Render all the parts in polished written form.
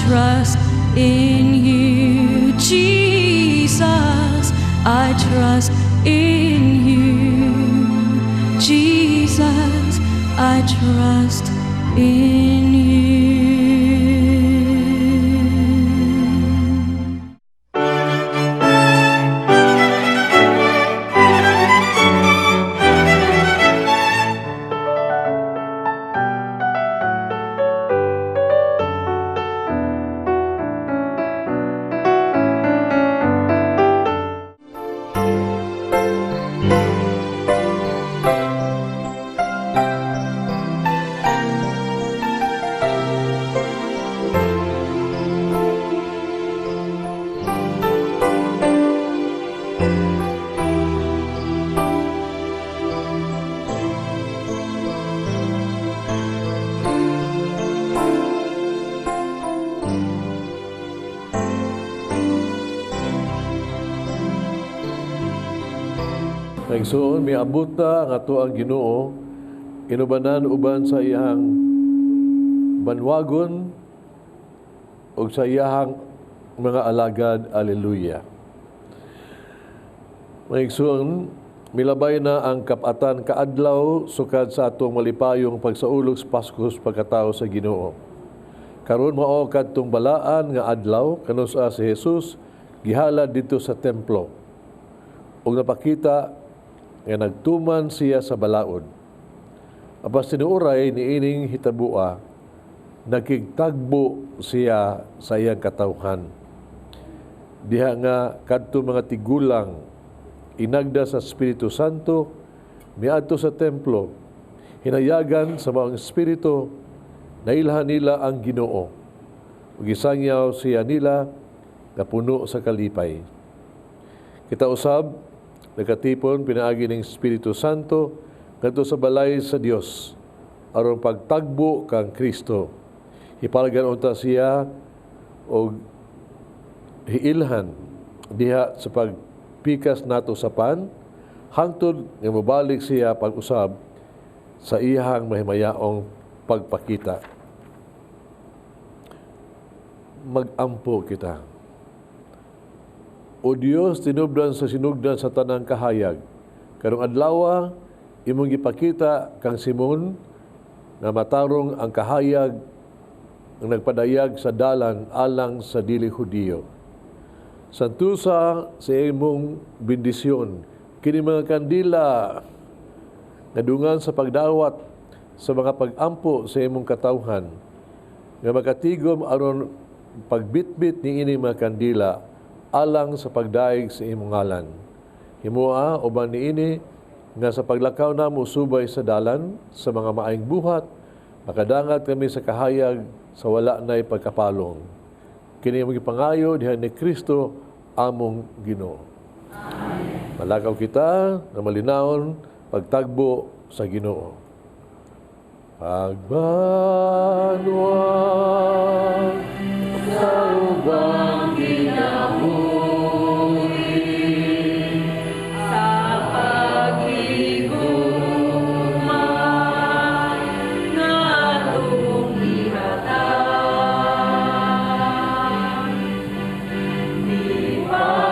trust in you, Jesus. I trust in you, Jesus. I trust in you. Igsoon, miabot na ang atoang Ginoo, inubanan uban sa iyang banwagon ug sa iyang mga alagad. Alleluia. Mga igsoon, milabay na ang kapatan kaadlaw sukad sa atong malipayong pagsaulog sa Pasko sa pagkatao sa Ginoo. Karon mao kadtong balaan nga adlaw kanusa si Jesus gihalad didto sa templo ug napakita nga nagtuman siya sa balaod. Apas tinuoray niining hitabua, nakigtagbo siya sa iyang katawhan. Diha nga kadto mga tigulang inagda sa Espiritu Santo miadto sa templo, hinayagan sa maong espiritu, nailhan nila ang Ginoo. Ug gisangyaw siya nila nga puno sa kalipay. Kita usab nakatipon pinaagi ning Espiritu Santo ngadto sa balay sa Dios aron pagtagbo kang Kristo. Hipalgan unta siya og hiilhan diha sa pagpikas nato sa pan hangtod nga mobalik siya pag-usab sa iyang mahimayaong pagpakita. Magampo kita. O Dios, tinubdan sa sinugdan sa tanang kahayag, karong adlawa imong gipakita kang Simon nga matarong ang kahayag ang nagpadayag sa dalan alang sa dili Hudiyo. Santusa sa imong bendisyon kini mga kandila nadungan sa pagdawat sa mga pag-ampo sa imong katawhan nga makatigom aron pagbitbit niini mga kandila alang sa pagdaig sa imong ngalan. Himoa uban niini nga sa paglakaw namo subay sa dalan sa mga maayong buhat, makadangat kami sa kahayag sa wala nay pagkapalong. Kini among gipangayo diha ni Kristo among Ginoo. Amen. Malakaw kita na malinawon pagtagbo sa Ginoo. Pagbanwa sa ubang kinabuhi, sa paghigugma nga atong ihatag, lipayon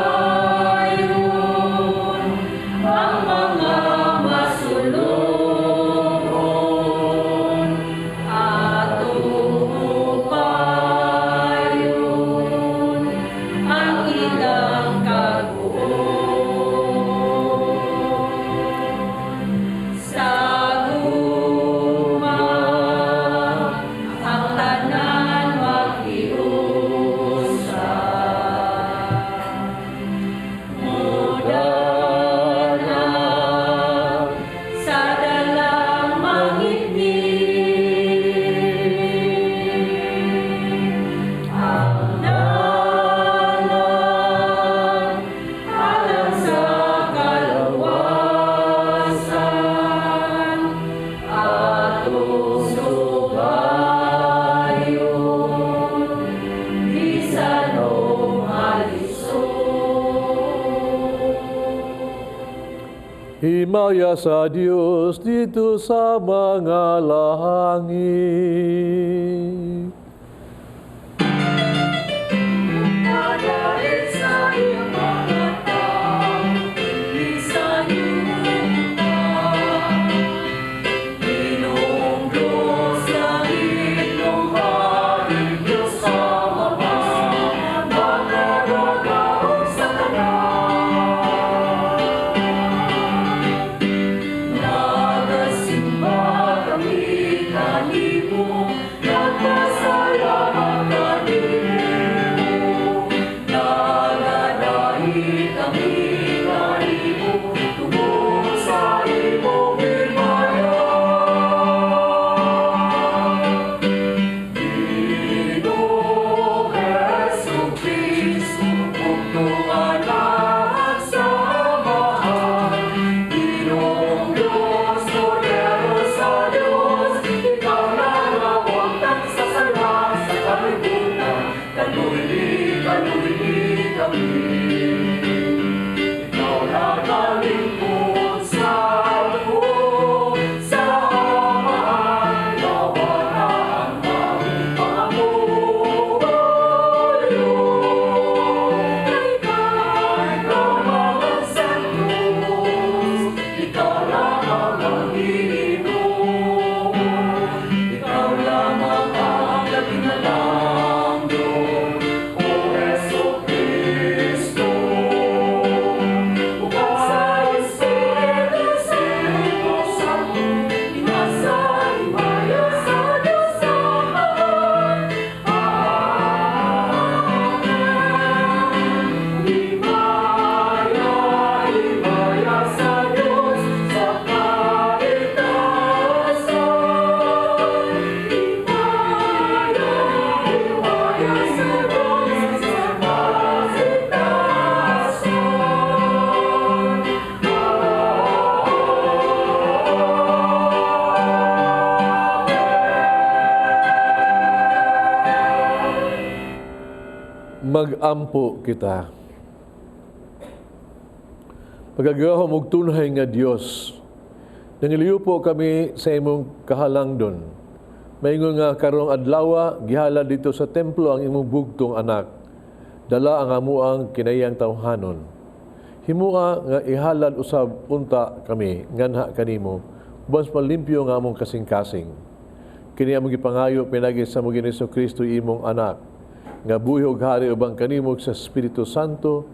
ang mga masulongon, atong upayon ang ilang kaguon. Sa gugma ang tanan makiusap, mudangan sa dalang mangitngit, ang dalan alang sa kaluwasan, atong subayon bisan o malisod. Himaya sa Dios didto sa mga langit. Mag-ampo kita. Makagagahom ug tunhay nga Dios, nangiliyupo kami sa imong kahalangdon. Maingon nga karong adlawa gihalad didto sa templo ang imong bugtong anak. Dala ang amuang kinahiyang tawhanon. Himua nga ihalad usab unta kami nganha kanimo uban sa malimpyo nga among kasing-kasing. Kini among gipangayo pinaagi sa among Ginoong Kristo, imong anak, nga buhi ug hari uban kanimo sa Espiritu Santo,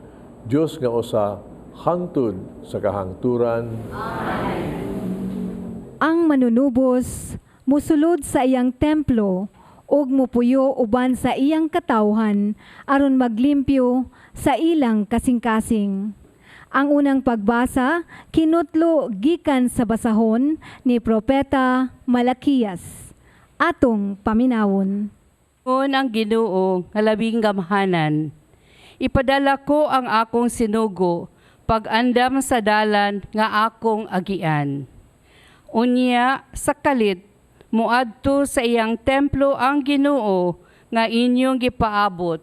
Dios nga usa, hangtod sa kahangturan. Ang Manunubos musulod sa iyang templo ug mupuyo uban sa iyang katawhan aron maglimpyo sa ilang kasing-kasing. Ang unang pagbasa kinutlo gikan sa basahon ni Propeta Malakias. Atong paminawon. Ingon ang Ginoo nga labing gamhanan: "Ipadala ko ang akong sinugo pag-andam sa dalan nga akong agian. Unya sa kalit muadto sa iyang templo ang Ginoo nga inyong gipaabot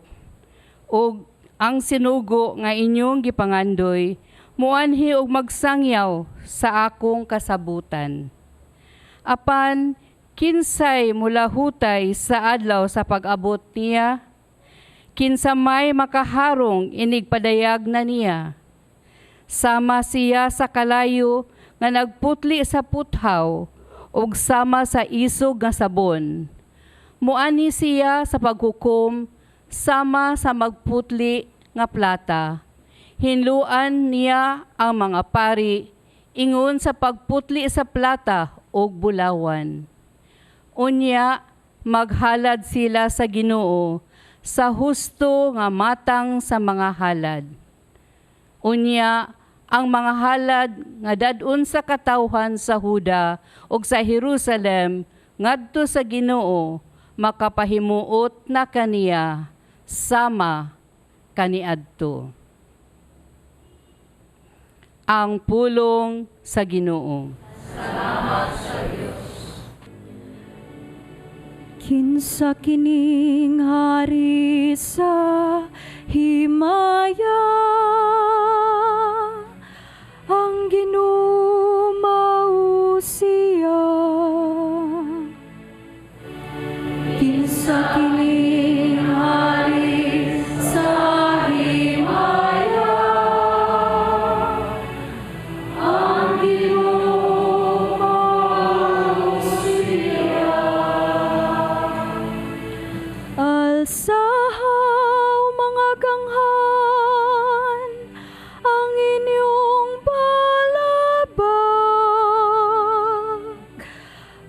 ug ang sinugo nga inyong gipangandoy muanhi og magsangyaw sa akong kasabutan. Apan kinsay mulahutay sa adlaw sa pag-abot niya? Kinsa may makaharong inigpadayag na niya? Sama siya sa kalayo nga nagputli sa puthaw ug sama sa isog nga sabon. Muanhi siya sa paghukom sama sa magputli nga plata. Hinluan niya ang mga pari ingon sa pagputli sa plata ug bulawan. Unya maghalad sila sa Ginoo sa husto nga matang sa mga halad. Unya ang mga halad nga dad-on sa katawhan sa Huda ug sa Jerusalem ngadto sa Ginoo makapahimuot na kaniya sama kaniadto." Ang pulong sa Ginoo. Kinsa kining hari sa himaya? Ang Ginoo mao siya. Kinsa kining hari sa himaya? Ang Ginoo mao siya. Alsaha, mga ganghaan, ang inyong balabag.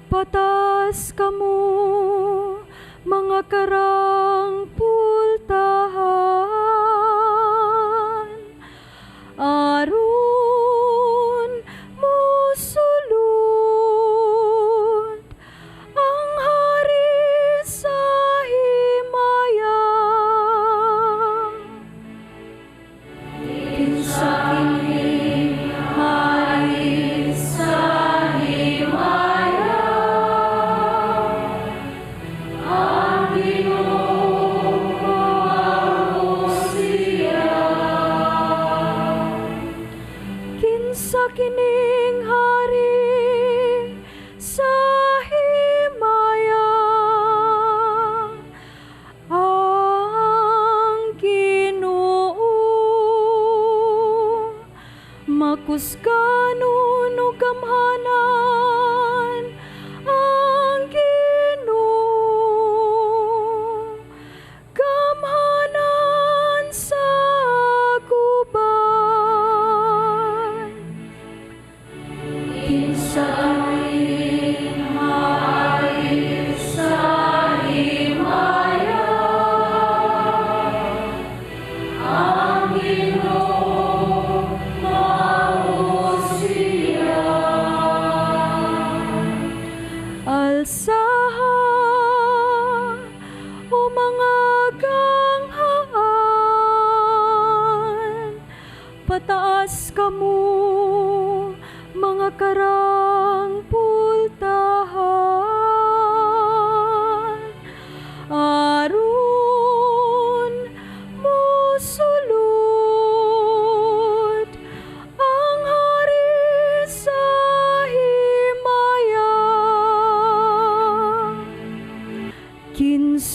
Pataas kamo, mga karang pultahan. Aron musulod ang hari sa himaya. Kinsa kining hari sa himaya? Ang Ginoo mao siya. Kinsa kining hari sa himaya? Ang Ginoo, makusganon ug gamhanan, ang Ginoo, gamhanan sa gubat. Kinsa kining hari sa himaya? Ang Ginoo mao siya. Alsaha, o mga ganghaan, pataas kamo, mga karang pultahan. Aron musulod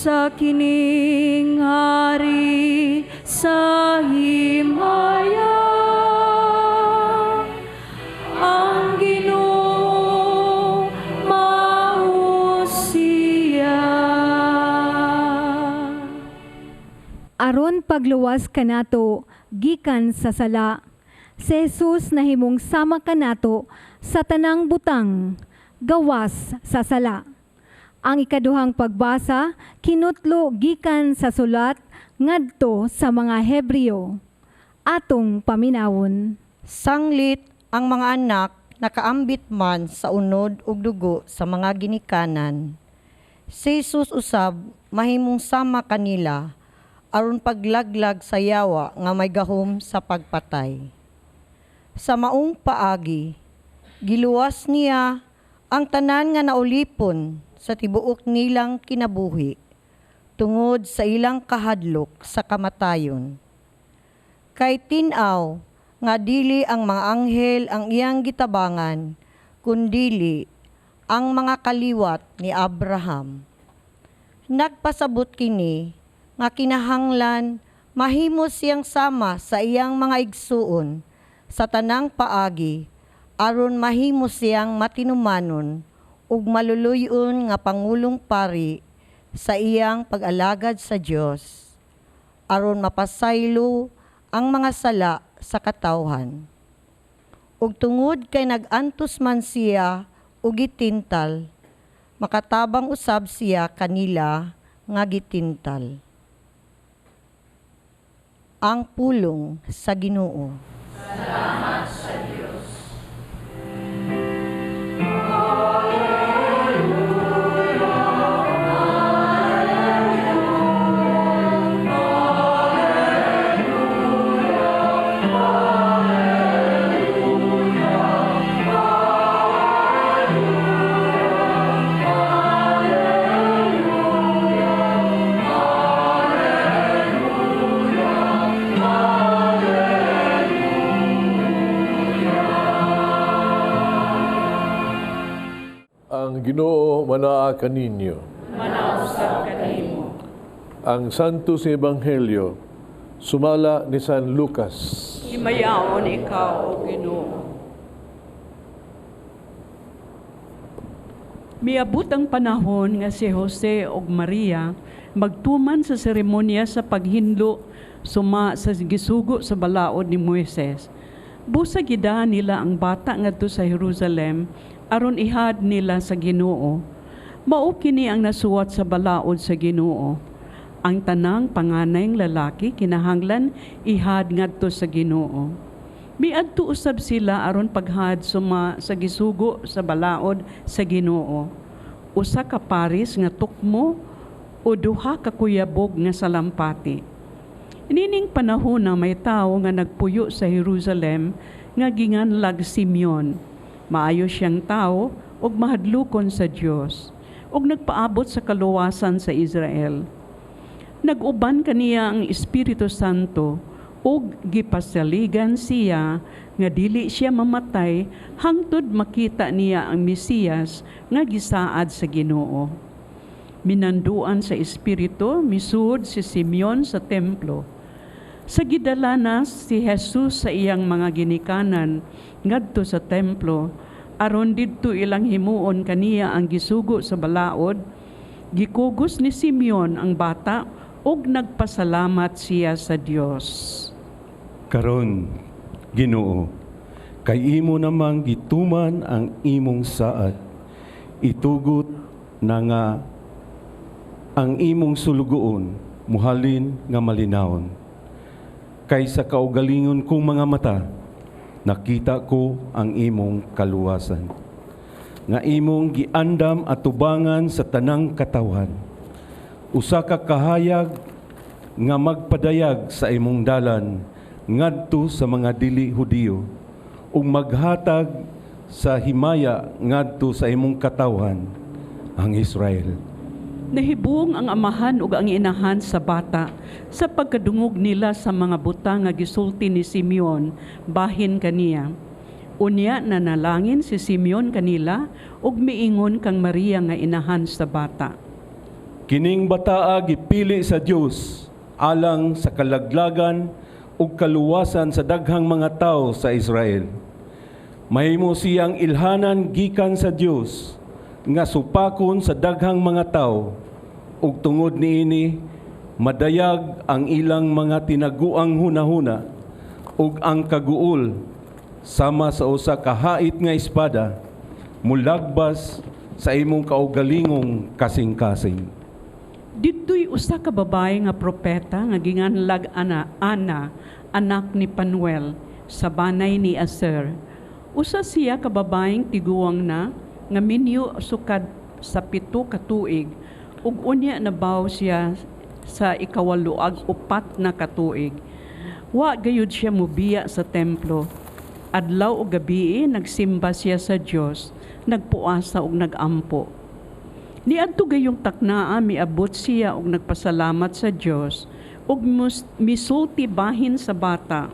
Sa kining hari sa himaya. Ang Ginoo mao siya. Aron pagluwas kanato gikan sa sala, si Jesus nahimong sama kanato sa tanang butang, gawas sa sala. Ang ikaduhang pagbasa kinutlo gikan sa sulat ngadto sa mga Hebreo. Atong paminawon. Sanglit ang mga anak nakaambit man sa unod ug dugo sa mga ginikanan. Si Jesus usab mahimong sama kanila aron paglaglag sa yawa nga may gahom sa pagpatay. Sa maong paagi, giluwas niya ang tanan nga naulipon sa tibuok nilang kinabuhi tungod sa ilang kahadlok sa kamatayon. Kay tin-aw nga dili ang mga anghel ang iyang gitabangan, kundili ang mga kaliwat ni Abraham. Nagpasabot kini nga kinahanglan mahimo siyang sama sa iyang mga igsuon sa tanang paagi aron mahimo siyang matinumanon ug maluluyon nga pangulong pari sa iyang pag-alagad sa Dios aron mapasaylo ang mga sala sa katawhan. Ug tungod kay nag-antos man siya ug gitintal, makatabang usab siya kanila nga gitintal. Ang pulong sa Ginoo. Salamat sa Dios. Ang Ginoo manaa kaninyo. Manausap kanimo. Ang Santos Ebanghelyo sumala ni San Lucas. Himayaon ikaw, o Ginoo. Miabot ang panahon nga si Jose ug Maria magtuman sa seremonya sa paghinlo suma sa gisugo sa balaod ni Moises. Busa gidahan nila ang bata ngadto sa Jerusalem aron ihad nila sa Ginoo. Mao kini ang nasuwat sa balaod sa Ginoo. Ang tanang panganayng lalaki kinahanglan ihad ngadto sa Ginoo. Miadto usab sila aron paghad suma sa gisugo sa balaod sa Ginoo. Usa ka paris nga tukmo o duha ka kuyabog nga salampati. Nining panahon na may tawo nga nagpuyo sa Jerusalem nga ginganlag Simeon. Maayo siyang tawo ug mahadlokon sa Dios ug nagpaabot sa kaluwasan sa Israel. Nag-uban kaniya ang Espiritu Santo ug gipasaligan siya nga dili siya mamatay hangtod makita niya ang Mesiyas nga gisaad sa Ginoo. Minanduan sa Espiritu, misuod si Simeon sa templo. Sa gidala na si Jesus sa iyang mga ginikanan ngadto sa templo, aron didto ilang himuon kaniya ang gisugo sa balaod, gikugos ni Simeon ang bata ug nagpasalamat siya sa Dios. Karon, Ginoo, kay imo namang gituman ang imong saad, itugot na nga ang imong sulugoon muhalin nga malinawon. Kay sa kaugalingon kong mga mata, nakita ko ang imong kaluwasan, nga imong giandam at tubangan sa tanang katawhan. Usa ka kahayag nga magpadayag sa imong dalan ngadto sa mga dili Hudiyo, ug maghatag sa himaya ngadto sa imong katawhan ang Israel. Nahibong ang amahan ug ang inahan sa bata sa pagkadungog nila sa mga butang nga gisulti ni Simeon bahin kaniya. Unya nanalangin si Simeon kanila ug miingon kang Maria nga inahan sa bata. Kining bataa gipili sa Dios alang sa kalaglagan ug kaluwasan sa daghang mga tawo sa Israel. Mahimo siyang ilhanan gikan sa Dios nga supakon sa daghang mga tawo, ug tungod niini madayag ang ilang mga tinaguang hunahuna, ug ang kaguol, sama sa usa ka hait nga espada, mulagbas sa imong kaugalingong kasing-kasing. Didto'y usa ka babae nga propeta nga ginganlag Ana, Ana, anak ni Panuel, sa banay ni Aser. Usa siya ka babaeng tiguang na nga minyo sukad sa 7 ka tuig ug unya nabaw siya sa 84 na katuig. Wa gayud siya mubiya sa templo. Adlaw ug gabii nagsimba siya sa Dios, nagpuasa ug nagampo. Niadto gayong taknaa, miabot siya og nagpasalamat sa Dios ug misulti bahin sa bata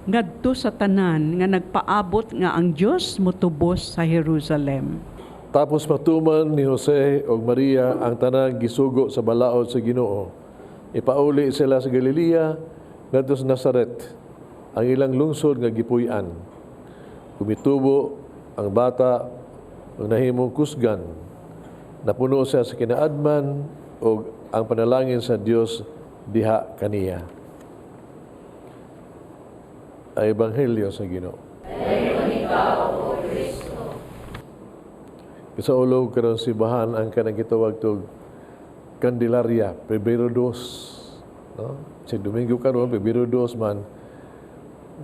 ngadto sa tanan nga nagpaabot nga ang Dios motubos sa Jerusalem. Tapos matuman ni Jose ug Maria ang tanang gisugo sa balaod sa Ginoo. Ipauli sila sa Galilea ngadto sa Nazaret, ang ilang lungsod nga gipuy-an. Kumitubo ang bata ug nahimong kusgan. Napuno siya sa kinaadman ug ang panalangin sa Dios diha kaniya. Ang Ebanghelyo sa Ginoo. Isaulog karon simbahan ang kanang gitawag tog Candelaria, Pebrero 2. No? Si Domingo karon, Pebrero 2 man,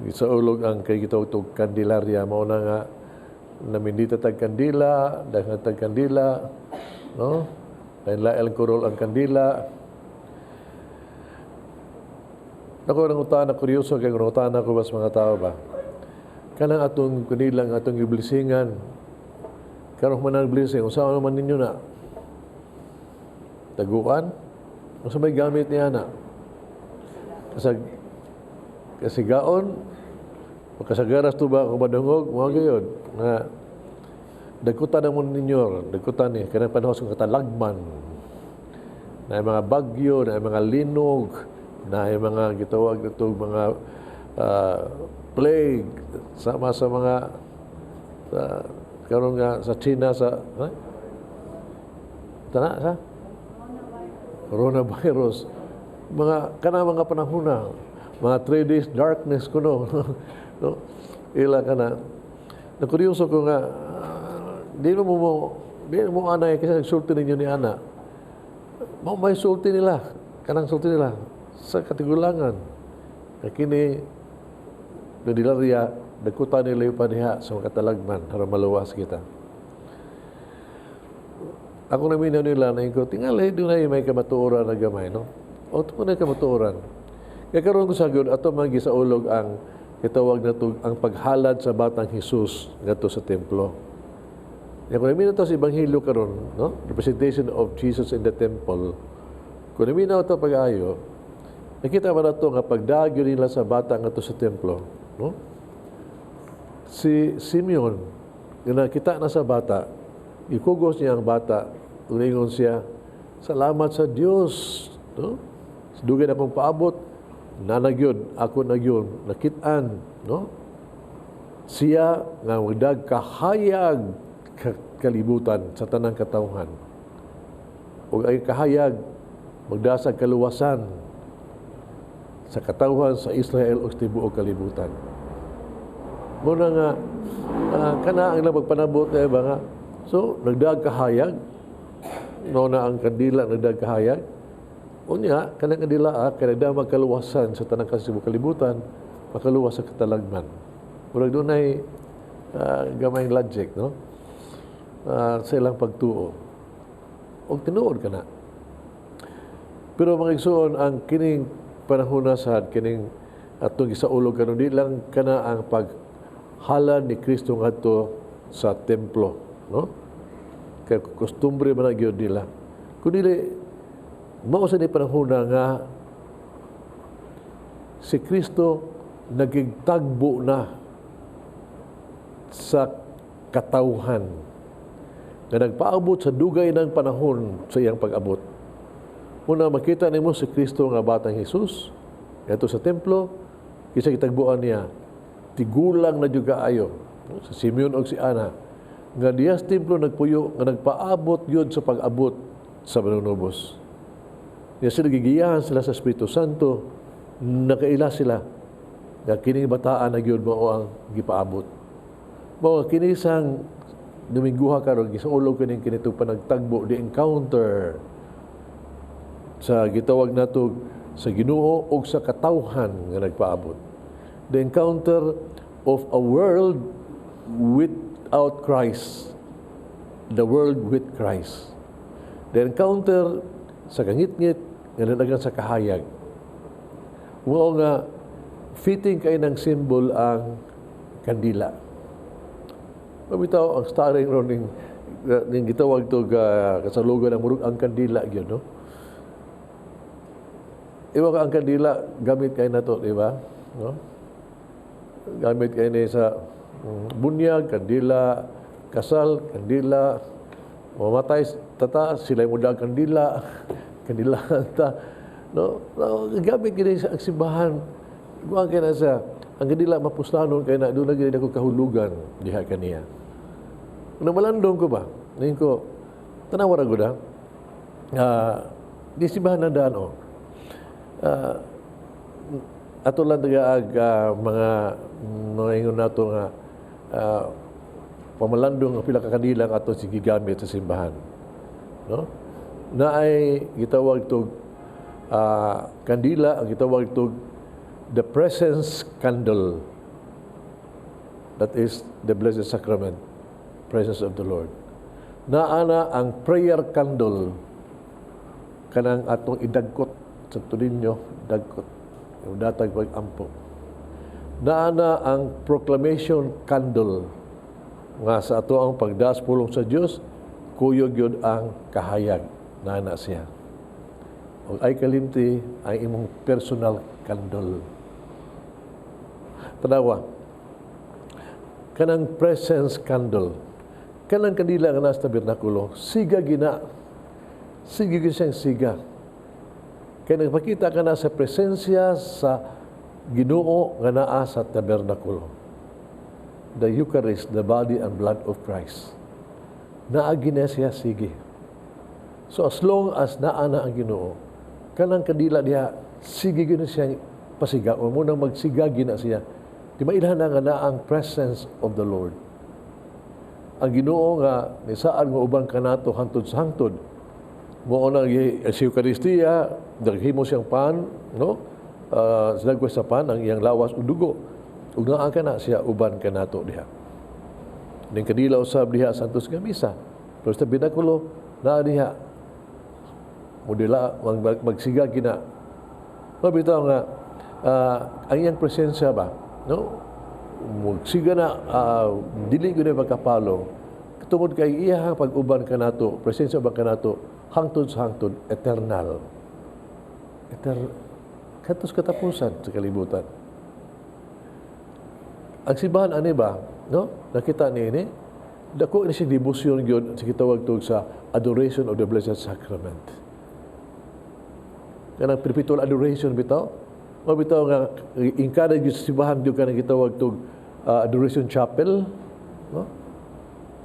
isaulog ang kay gitawag tog Candelaria. Mao na nga namindita tag kandila, daghan tag kandila, no? Lain-lain kurol ang kandila. Nako, nangutana, kuryoso kay nangutana ko ba sa mga tao ba? Kanang atong kanilang atong giblisingan, karon man ang blessing, unsa man ninyo na? Taguan? Unsa may gamit niya na? Kasag kasigaon, makasagaras to ba kung madungog, mga gayon, nga dagkutan na mo ninyo, dagkutan ni, kanang panahon sa katalagman, na mga bagyo, na mga linog, na mga gitawag na mga plague, sama sa mga karon nga sa China sa tana sa coronavirus, mga kana mga panahon na mga 3 days darkness kuno, no? Ila kana na kuryoso ko nga di mo anay kasi nagsulti ninyo ni ana mo, may sulti nila, kanang sulti nila sa katigulangan na kini Candelaria, dagkutan nila yung paniha sa mga katalagman aron maluwas kita. Ako naminaw nila na ko, tingali, doon ay may kamatuoran na gamay, no? O, ito na kamatuoran. Kaya karon ko sa gud, ato man gisaulog ang itawag na to, ang paghalad sa batang Jesus ngadto sa templo. Kaya kung naminaw to sa Ebanghelyo karon, no? Representation of Jesus in the temple. Kung naminaw to pag-ayo, nakita ba na to nga pagdagyo nila sa bata ngadto sa templo, no? Si Simeon, nga nakita na sa bata, ikugos niya ang bata, ulingon siya, "Salamat sa Dios," no? Dugay na akong paabot, nanagyod, ako nagyod, nakitaan, no? Siya nga magdag kahayag kalibutan sa tanang katawhan. Ug ay kahayag magdasag kaluwasan sa katawhan sa Israel ug sa tibuok kalibutan. Muna nga kana ang magpanabot na iba nga. So nagdag kahayag no na ang kandila, nagdag kahayag. Unya kanang kandila kay nagdamag magkaluwasan sa tanang kasibuok kalibutan, makaluwas sa katalagman. Murag dunay gamay logic, no? Sa ilang pagtuo. Og tinuod ka na. Pero mga igsoon, ang kining panahon na sad, kining atong gisaulog karon, di lang kana ang paghalad ni Kristo ngadto sa templo, no? Kay kostumbre man na gyud nila. Kun dili mao sa ni panahon na nga si Kristo nagigtagbo na sa katawhan nga nagpaabot sa dugay ng panahon sa iyang pag-abot. Una makita nimo si Kristo nga batang Jesus ngadto sa templo, kinsa gitagbuan niya, tigulang na jud kaayo, no? Si Simeon og si Ana nga diha sa templo nagpuyo, nga nagpaabot yun sa pag-abot sa manunubos. Nga sila gigiyahan sila sa Espiritu Santo, nakaila sila nga kining bataan na gyud mao ang gipaabot. Mao kini isang Domingguha karon, gisaulog kining kinito panagtagbo, the encounter sa gitawag nato sa Ginoo og sa katawhan nga nagpaabot. The encounter of a world without Christ, the world with Christ. The encounter sa kangitngit nga nanagan sa kahayag. Mao nga fitting kay ng symbol ang kandila. Mabitaw ang starring ron ning gitawag to kasalugan ng murug ang kandila gyud, no? Iwa ka ang kandila gamit kay nato, di ba? No? Gamit kay ni sa bunyag, kandila, kasal, kandila, mamatay tata, sila mo dag kandila, kandila ta. No? No, gamit kini sa ang simbahan. Kuan kay na sa ang kandila mapuslanon kay na doon na gid ako kahulugan diha kaniya. Una malandong ko ba? Ngayon ko, tanawa ra gud ha. Di simbahan na daan oh. Ato lang taga mga ingon nato nga pamalandong nga pila ka kandila ang ato sige gigamit sa simbahan. No? Na ay gitawag tog kandila ang gitawag tog the presence candle. That is the Blessed Sacrament, presence of the Lord. Naana ang prayer candle, kanang atong idagkot sa tulinyo, dagkot. Yung datag pag-ampo. Naana ang proclamation candle nga sa ato ang pagdas pulong sa Dios, kuyog yun ang kahayag. Naana siya. Og ay kalimti ang imong personal candle. Tanawa. Kanang presence candle. Kanang kandila nga nasa tabernakulo, siga gina. Sige gyud siyang siga. Kaya nagpakita ka na sa presensya sa Ginoo nga naa sa tabernakulo. The Eucharist, the body and blood of Christ. Naagi na siya sige. So as long as naa na ang Ginoo, kanang kandila diha, sige gyud na siya pasiga o munang magsiga gina siya. Di mailhan na nga na ang presence of the Lord. Ang Ginoo nga nisaad nga uban kanato hangtod sa hangtod. Mao na si Eucharistia, naghimo siyang pan, no? Sinagwas sa pan ang iyang lawas ug dugo. Ug naa ka na siya uban kanato diha. Ning kandila usab diha sa Santos nga misa. Pero sa tabernakulo, naa diha. Mudila magsiga gina. Mabitaw nga ang iyang presensya ba, no? Magsiga na dili gyud na magkapalong tungod kay iya pag-uban kanato, presensya uban kanato hangtod sa hangtod, eternal. Katos katapusan sa kalibutan. Ang simbahan ani ba, no? Nakita ni ini dako ni siya debosyon gyud sa gitawag tug sa adoration of the Blessed Sacrament. Kanang perpetual adoration bitaw. Mao bitaw nga encourage gyud sa simbahan gyud kanang gitawag tug adoration chapel, no?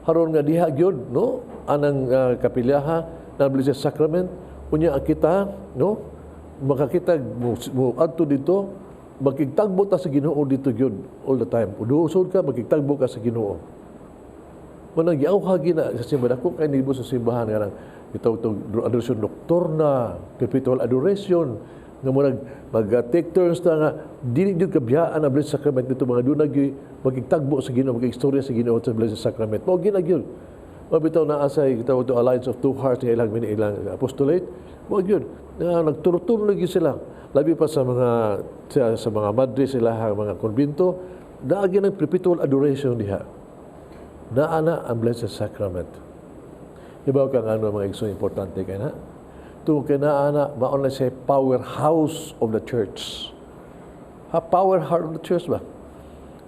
Haron nga diha gyud, no? Anang kapilyaha ng Blessed Sacrament, unya ang kita, no? Makakita mo adto dito, makigtagbo ta sa Ginoo dito gyud all the time. Uduusod ka, makigtagbo ka sa Ginoo. Manang giawha gina sa simbahan ako kay nibo sa simbahan nga nang gitawag tog adoration nocturna, perpetual adoration nga mo nag mag take turns ta nga dili gyud kabiyaan ang Blessed Sacrament dito, mga dunay gyud magigtagbo sa Ginoo, magistorya sa Ginoo sa Blessed Sacrament. Mao gina gyud. Mabitaw na asay gitawag to Alliance of Two Hearts nga ilang ilang apostolate. Mao gyud. Nga nagturo-turo gyud sila. Labi pa sa mga madre sila ang mga konbento, naagi ng perpetual adoration diha. Naa na ang Blessed Sacrament. Ibaw kang ano mga igsoon, importante kay na. Tungod kay naa na, mao na siya powerhouse of the church. Ha, powerhouse of the church ba?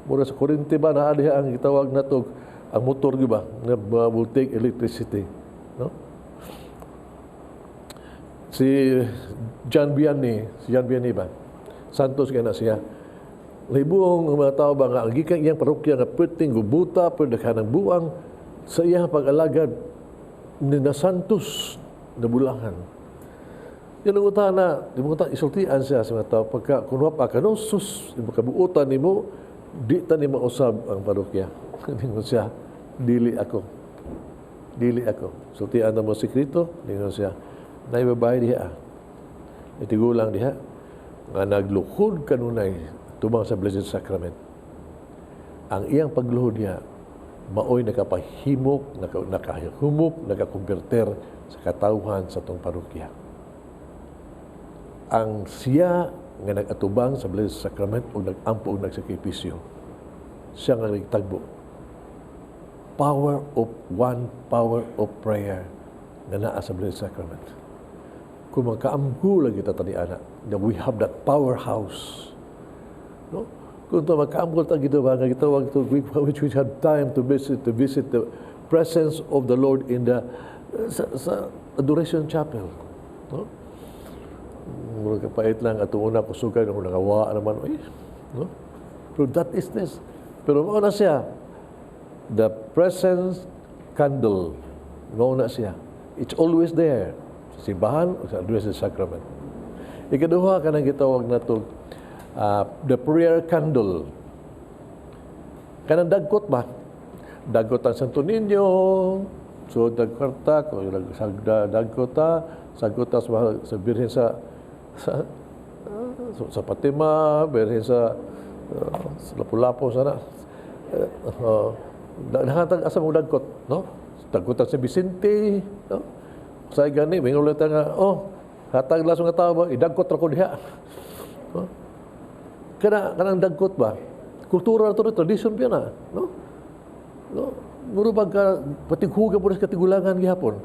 Mura sa kuryente ba, naa diha ang gitawag na to, ang motor gyud ba, nga will take electricity. No? Si John Vianney, si John Vianney ba? Santos kay na siya. Nahibuong ang mga tao ba nga ang gikan iyang parokya nga perting gubuta, pero daghan ng buang sa iyang pag-alagad ni na Santos na bulahan. Yan ang utana, di mo isultian siya sa mga tao pagka kunwa pa ka no, sus, imo kabuutan nimo, di ta nimo usab ang parokya. Ningon siya, "Dili ako. Dili ako." Sultian na mo sekreto, ningon siya, "Naay babae diha. May tigulang diha nga nagluhod kanunay tubang sa Blessed Sacrament. Ang iyang pagluhod niya, maoy nakapahimok, nakahumok, nakakonverter sa katawhan sa atong parokya." Ang siya nga nag-atubang sa Blessed Sacrament o nag-ampo o nagsakripisyo, siya nga nagtagbo. Power of one, power of prayer nga naa sa Blessed Sacrament. Kung magkaamgo lang kita tani ana, that we have that powerhouse. No? Kung ito magkaamgo ta gito ba nga gitawag to which we had time to visit the presence of the Lord in the sa Adoration Chapel. No? Murag kapait lang ato una kusugan nung nagawa naman, oy, no? Pero that is this. Pero mao na siya the presence candle. Mao na siya. It's always there. Sa simbahan o sa Adoration Sacrament. Ikaduha, kanang gitawag nato the prayer candle. Kanang dagkot ba? Dagkot ang Santo Niño, so dagkwarta, dagkot ta, sagkot ta sa Birhen sa Fatima, Birhen sa Lapu-Lapu sana. Nakatag asa mo dagkot, no? Dagkot sa Vicente, no? Sa gani, may ulit nga, "Oh, hatag lang sa mga tao ba, idagkot ra ko diha." No? Kanang dagkot ba? Kultura na to, tradition pa na, no? No? Muro ba ka, patighuga po sa katigulangan gihapon?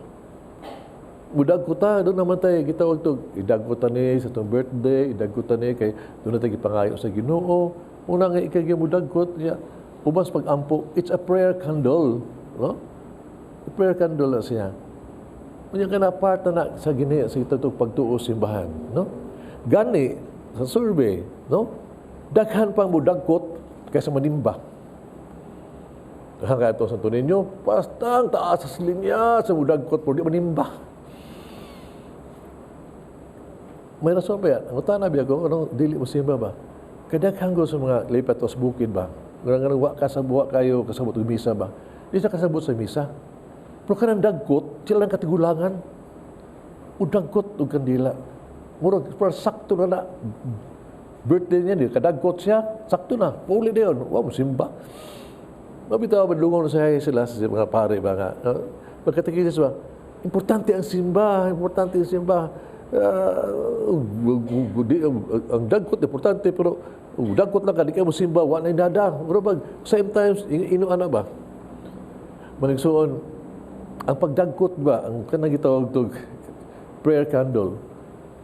Mudagkot ta, doon naman tayo, gitawag to, idagkot ta ni sa itong birthday, idagkot ta ni kay doon na tayo gipangayo sa Ginoo. Una nga ikay mudagkot, ya, ubas pag-ampo, it's a prayer candle, no? A prayer candle na siya. Unya ka na part na sa gini sa ito pagtuo simbahan, no? Gani sa survey, no? Daghan pang mudagkot kaysa manimba. Daghan kaya ito sa Santo Niño, basta ang taas sa linya sa mudagkot pero di manimba. May rason pa yan. Ang utana biya ko, ano, dili mo simba ba? Kadaghan ko sa mga lipat o sa bukid ba? Nga nga wa ka sa buwa kayo kasabot og misa ba? Di sa kasabot sa misa. Pero kanang dagkot, sila lang katigulangan. O dagkot og kandila. Murag pero sakto na na. Birthday niya, di kadagkot siya, sakto na. Uli na yun. Wa mo simba. Mabitaw ba lungon sa sila sa mga pare ba nga. Pagkatikis ba? Importante ang simba, importante ang simba. Ang dagkot importante pero dagkot lang ka di ka mo simba, wa na nada. Pero pag same times ino ana ba? Manigsuon, ang pagdagkot ba, ang kanang gitawag tog prayer candle,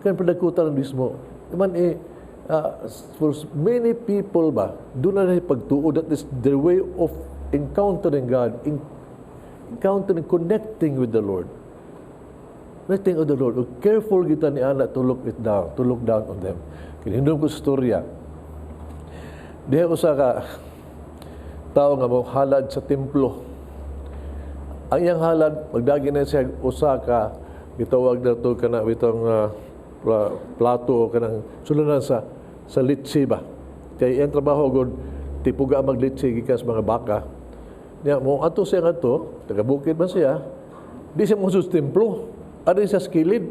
kan padagkutan mismo. Man eh, for many people ba, doon na pagtuo, that is their way of encountering God, encountering, connecting with the Lord. Connecting with the Lord. O careful kita ni ana to look it down, to look down on them. Kinindom ko sa storya. Diha usa ka tao nga mo halad sa templo. Ang iyang halad, magdagi na siya usa ka gitawag na to kana bitong plato kanang sulunan sa litsi ba. Kay iyang trabaho gud tipuga maglitsi gikan sa mga baka. Niya mo ato siya ngadto, taga bukid man siya. Di siya mo sa templo. Ari siya sa kilid.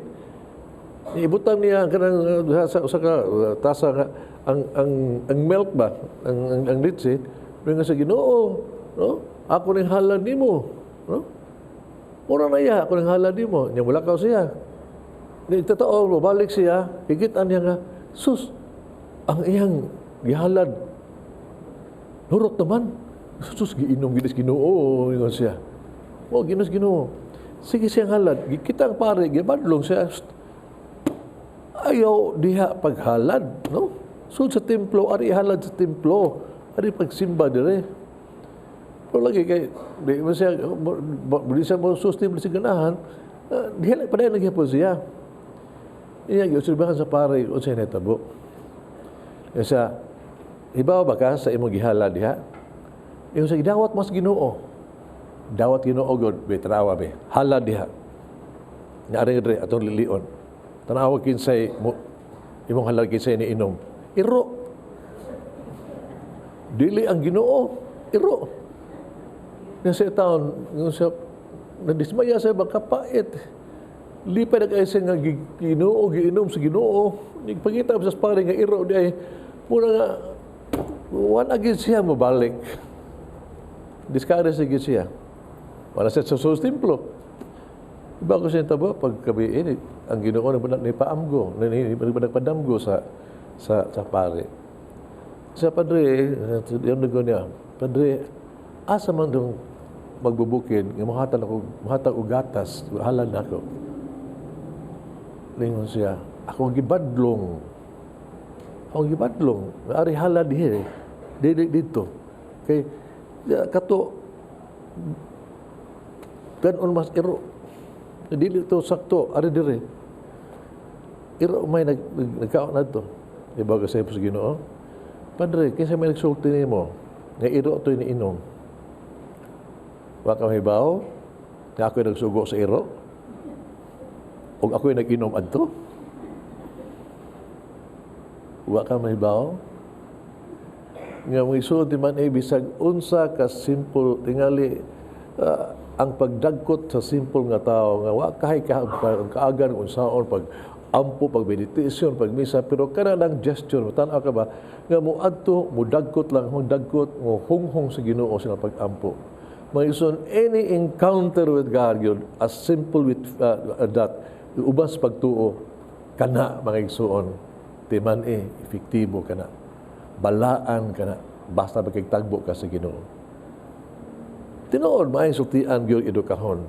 Ibutang niya ang kanang sa usa ka tasa nga ang milk ba, ang litsi, nga sa Ginoo, no? "Ako ning halad nimo," no? Mura na iya, "Ako ning halad nimo." Nya mulakaw siya. Di totoo, balik siya, higitan niya nga, sus, ang iyang gihalad, nurot naman. "Sus, giinom ginis Ginoo," ingon siya. "Oh, ginos Ginoo." Sige siyang halad, kita ang pare, gibadlong siya. "Ayaw diha paghalad," no? "So sa templo, ari halad sa templo, ari pagsimba dire." Pero lagi kay di mo siya di siya mo sustim sa ganahan, diha lang padayon nagyapon siya. Iya, giobserbahan sa pare unsay nahitabo. Sa hibaw ba ka sa imong gihala diha? Ingon sa gidawat mas Ginoo. Dawat Ginoo gud, be tanawa be. Hala diha. Nga ari diri atong lilion. Tanawa kinsay mo imong halad, kinsay ni inom. Iro. Dili ang Ginoo, iro. Nga sa taon, nga sa nadismaya sa kapait. Lipay na kayo siya nga Ginoo, giinom sa Ginoo. Nagpangita sa pare nga iro di ay mura nga wala gyud siya mabalik. Discourage na gyud siya. Wala siya sa templo. Iba ko siya tabo pagkabi ini ang Ginoo na ni paamgo, ni nagpadamgo sa pare. Sa padre, yung nago niya, "Padre, asa man dong magbubukid nga mohatag ako, mohatag og gatas, halad nako?" Lingon siya, "Ako gibadlong. Ako gibadlong. Ari halad dihi. Dili dito. Kay ya, kato ganon mas iro. Dili to sakto, ari dire. Iro may nagkaon na to." Iba ka sa Ginoo. "Padre, kinsa may nagsulti nimo nga iro to iniinom? Wa ka mahibaw nga ako'y nagsugo sa iro? O ako'y nag-inom adto? Wa ka mahibaw?" Nga mga isuod man eh, bisag unsa ka simple tingali ang pagdagkot sa simple nga tao nga wa kahay ka kaagan unsaon pag ampo, pag meditation, pag misa, pero kana lang gesture, tan-aw ka ba nga mo adto mo dagkot lang, mo dagkot, mo hunghong sa Ginoo sila pag-ampo. Mga igsoon, any encounter with God yun, as simple with that, uban sa pagtuo, kana mga igsoon, timan eh, epektibo kana. Balaan kana, basta makigtagbo ka sa Ginoo. Tinuod, maayong sultian gyud edukahon.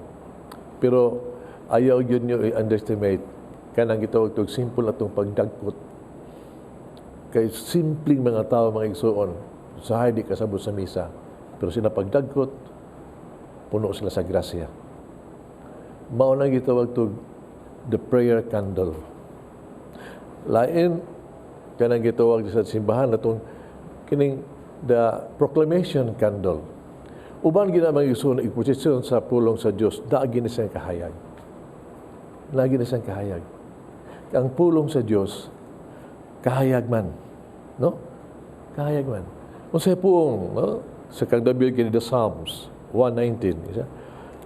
Pero ayaw gyud nyo i-underestimate kanang gitawag tog simple atong pagdagkot. Kay simpleng mga tao, mga igsoon, sa di kasabot sa misa. Pero sila pagdagkot, puno sila sa grasya. Mao na gitawag tog the prayer candle. Lain kanang gitawag sa simbahan natong kining the proclamation candle. Uban gina mga igsoon iposisyon sa pulong sa Dios, naa gyud ni siyang kahayag. Naa gyud ni siyang kahayag. Ang pulong sa Dios kahayag man, no? Kahayag man. Unsay puong, no? Sa kang David kini the Psalms 119, isa?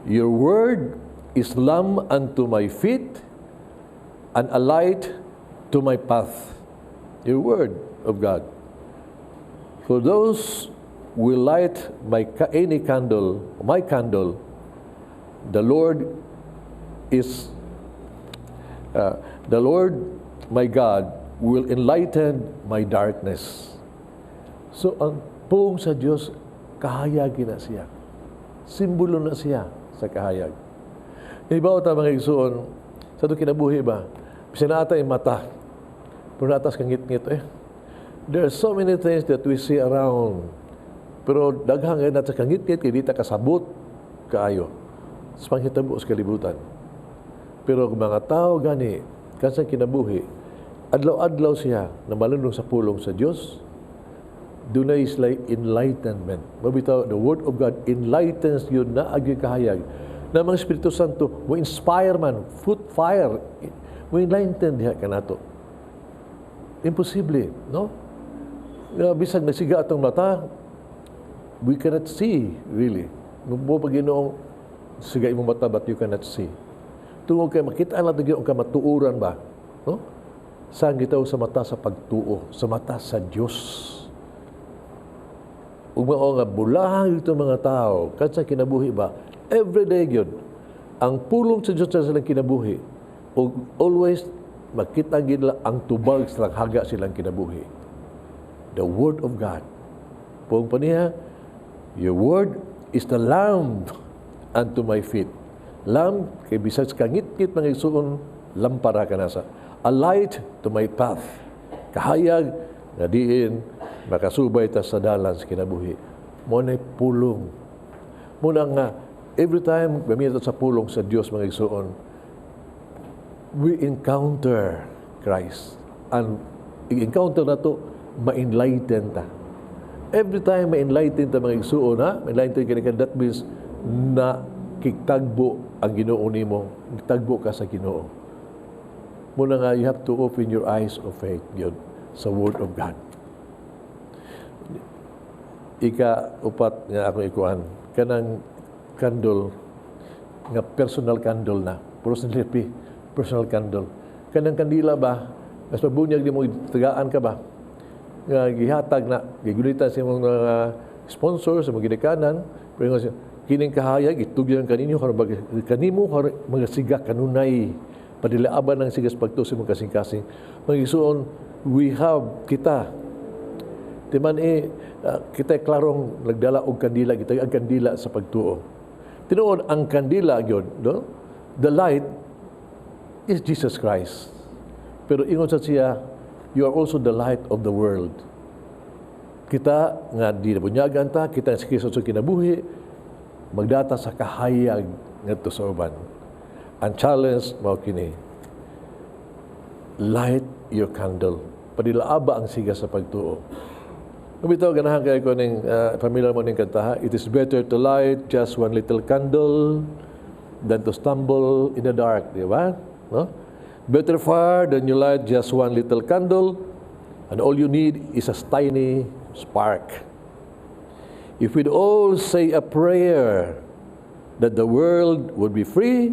"Your word is lamp unto my feet and a light to my path." Your word of God. "For those will light any candle, my candle, the Lord my God will enlighten my darkness." So ang pulong sa Dios kahayag na siya. Simbolo na siya sa kahayag. Ibaw ta mga igsoon, sa itong kinabuhi ba, bisan naa tay mata, pero naa tas kangit-ngit eh. There are so many things that we see around. Pero daghang nga sa kangit-ngit, kay di ta kasabot kaayo sa panghitabo sa kalibutan. Pero kung mga tao gani, kansang kinabuhi, adlaw-adlaw siya na malunong sa pulong sa Dios, dunay sila enlightenment. Mabitaw, the Word of God enlightens you na agi kahayag. Na mga Espiritu Santo, mo inspire man, put fire, mo enlighten diha kanato. Imposible, no? Nga bisag nasiga atong mata, we cannot see, really. Mo pag Ginoong siga imong mata, but you cannot see. Tungod kay makita lang gyud ang kamatuoran ba, no? Sa gitaw sa mata sa pagtuo, sa mata sa Dios. Ug mao nga bulahang ito mga tao, kansa kinabuhi ba, everyday gyud ang pulong sa Dios sa silang kinabuhi. Ug always makita gyud nila ang tubag sa haga silang kinabuhi. The Word of God. Pulong pa niya, "Your word is the lamp unto my feet." Lamp, kay bisag sa kangit-ngit mga igsuon, lampara ka nasa. "A light to my path." Kahayag nga diin makasubay ta sa dalan sa kinabuhi. Mo na pulong. Muna nga, every time gamit sa pulong sa Dios mga igsuon, we encounter Christ. And i-encounter nato, ma-enlighten ta. Every time ma-enlighten ta, mga igsuon ha, ma-enlighten ka, that means na kigtagbo ang Ginoo nimo, tagbo ka sa Ginoo. Muna nga you have to open your eyes of faith yun sa Word of God. Ika upat nga akong ikuan, kanang candle nga personal candle na. Puro sa lipi, personal candle. Kanang kandila ba, mas mabunyag di mo tagaan ka ba? Nga gihatag na, gigunitan sa imong mga sponsor, sa mga ginikanan, pero nga kining kahayag, itugyan kaninyo, karon kanimo, karon mga siga kanunay, padilaaban ng sigas pagtuo sa imong kasing-kasing. Mga igsuon, we have kita. Timan eh, kita klarong nagdala og kandila, kita ang kandila sa pagtuo. Tinuod, ang kandila gyud, no? The light is Jesus Christ. Pero ingon sa siya, you are also the light of the world. Kita nga di nabunyagan ta, kita nga si Kristo sa kinabuhi, magdata sa kahayag ngadto sa uban. Ang challenge mao kini. Light your candle. Padilaaba ang siga sa pagtuo. Kung bitaw ganahan kayo ko ning familiar mo ning kantaha, "It is better to light just one little candle than to stumble in the dark," di ba? No? Better far than you light just one little candle, and all you need is a tiny spark. If we'd all say a prayer that the world would be free,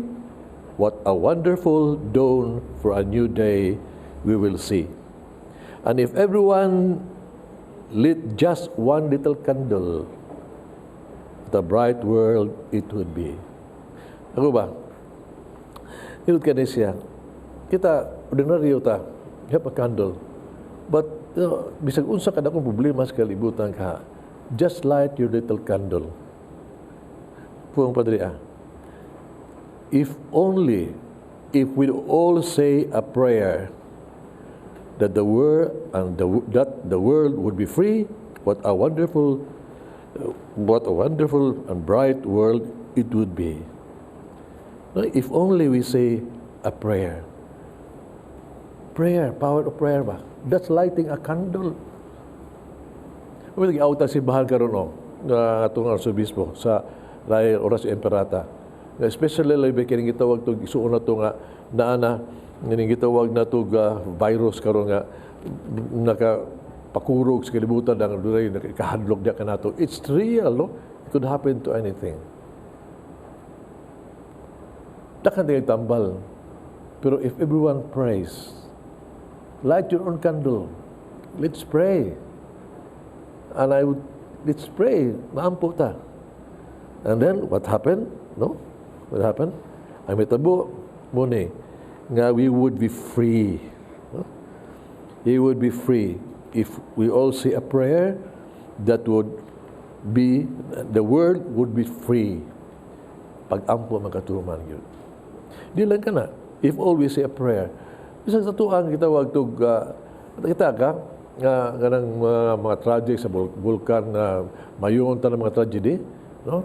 what a wonderful dawn for a new day we will see. And if everyone lit just one little candle, the bright world it would be. Ako ba? Inot ka ni siya. Kita, ordinaryo ta, you have a candle. But, bisag unsa ka akong problema sa kalibutan ka, just light your little candle. Puong Padre, ah. If only, if we all say a prayer that the world would be free, what a wonderful and bright world it would be. No, if only we say a prayer. Prayer, power of prayer ba? That's lighting a candle. May nag sa simbahan karon oh, nga atong arsobispo sa Ray Oras Imperata. Nga especially labi kining gitawag to isuon na to nga naa na kining gitawag na to virus karon nga naka pakurog sa kalibutan ang dunay nakahadlok diya kanato. It's real, no? It could happen to anything. Daghan tay tambal. Pero if everyone prays, light your own candle. Let's pray. And I would, let's pray. Maampo ta. And then, what happened? No? What happened? Ang mitabo, muni, nga we would be free. No? We would be free if we all say a prayer that would be, the world would be free. Pag-ampo makatuman yun. Di lang ka na. If all we say a prayer. Bisan sa tuang gitawag tug kita ka nga kanang mga tragic sa bulkan na mayon ta ng mga tragedy, no?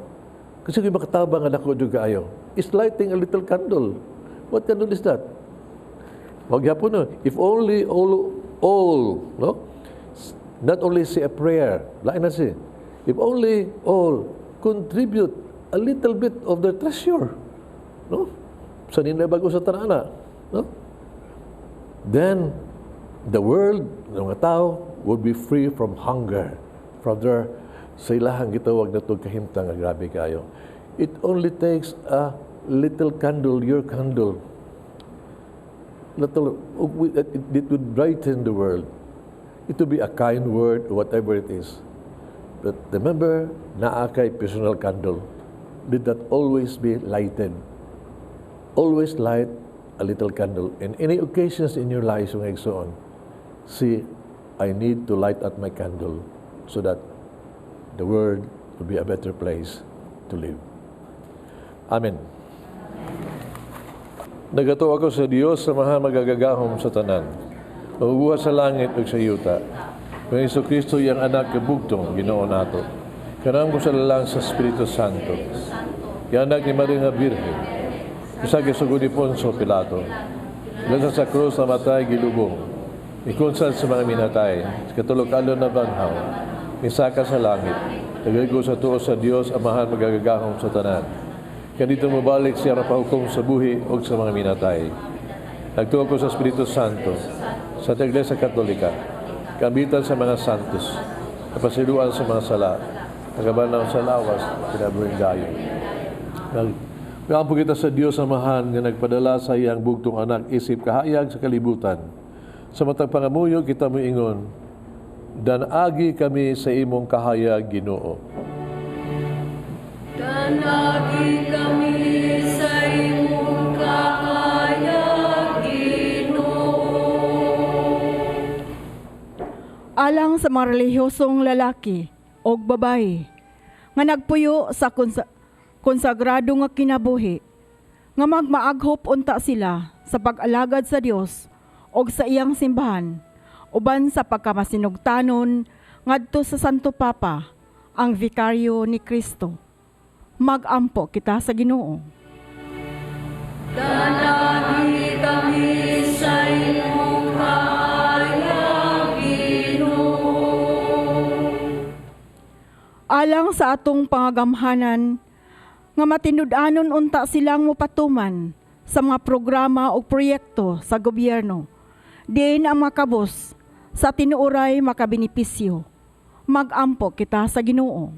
Kasi kung makatabang nga dako jud kaayo. It's lighting a little candle. What candle is that? Wag gyapon no. If only all, no? Not only say a prayer, lain na si. If only all contribute a little bit of their treasure, no? Sa nila bago sa tanana, no? Then the world, ng mga tao, would be free from hunger, from their sa ilahang gitawag na to kahimtang nga grabe kayo. It only takes a little candle, your candle. Little, it would brighten the world. It would be a kind word, whatever it is. But remember, naa kay personal candle. Let that always be lighted. Always light a little candle. In any occasions in your life, mga igsoon, see, I need to light up my candle so that the world will be a better place to live. Amen. Nagatuo ako sa Dios sa Amahan makagagahom sa tanan. Magbuhat sa langit ug sa yuta. Kang Hesus Kristo iyang anak kabugtong Ginoo nato. Kanang ko sa lalang sa Espiritu Santo. Iyang anak ni Maria nga Birhen. Usa sugod ni Poncio Pilato. Gilantaw sa krus, namatay, gilubong. Mikunsad sa mga minatay, sa ikatulo ka adlaw nabanhaw, misaka sa langit, nagaligo sa tuo sa Dios, Amahan makagagahom sa tanan. Kaniadto mobalik siya aron paghukom sa buhi ug sa mga minatay. Nagtuo ko sa Espiritu Santo, sa Iglesia Katolika, kaambitan sa mga santos, kapasayloan sa mga sala, pagkabanhaw sa lawas, kinabuhing dayon. Nag kita sa Dios Amahan nga nagpadala sa iyang bugtong anak isip kahayag sa kalibutan. Sa matag pangamuyo kita moingon, Dan-agi kami sa imong kahayag, Ginoo. Dan-agi kami sa imong kahayag, Ginoo. Alang sa mga relihiyosong lalaki o babae nga nagpuyo sa konsagrado nga kinabuhi, nga magmaaghop unta sila sa pag-alagad sa Dios og sa iyang simbahan uban sa pagkamasinugtanon ngadto sa Santo Papa, ang vikaryo ni Kristo. Magampo kita sa Ginoo. Dan-agi kami sa imong kahayag, Ginoo. Alang sa atong pangagamhanan nga matinud-anon unta silang mopatuman sa mga programa o proyekto sa gobyerno, diin ang mga kabus sa tinuoray makabenepisyo. Magampo kita sa Ginoo.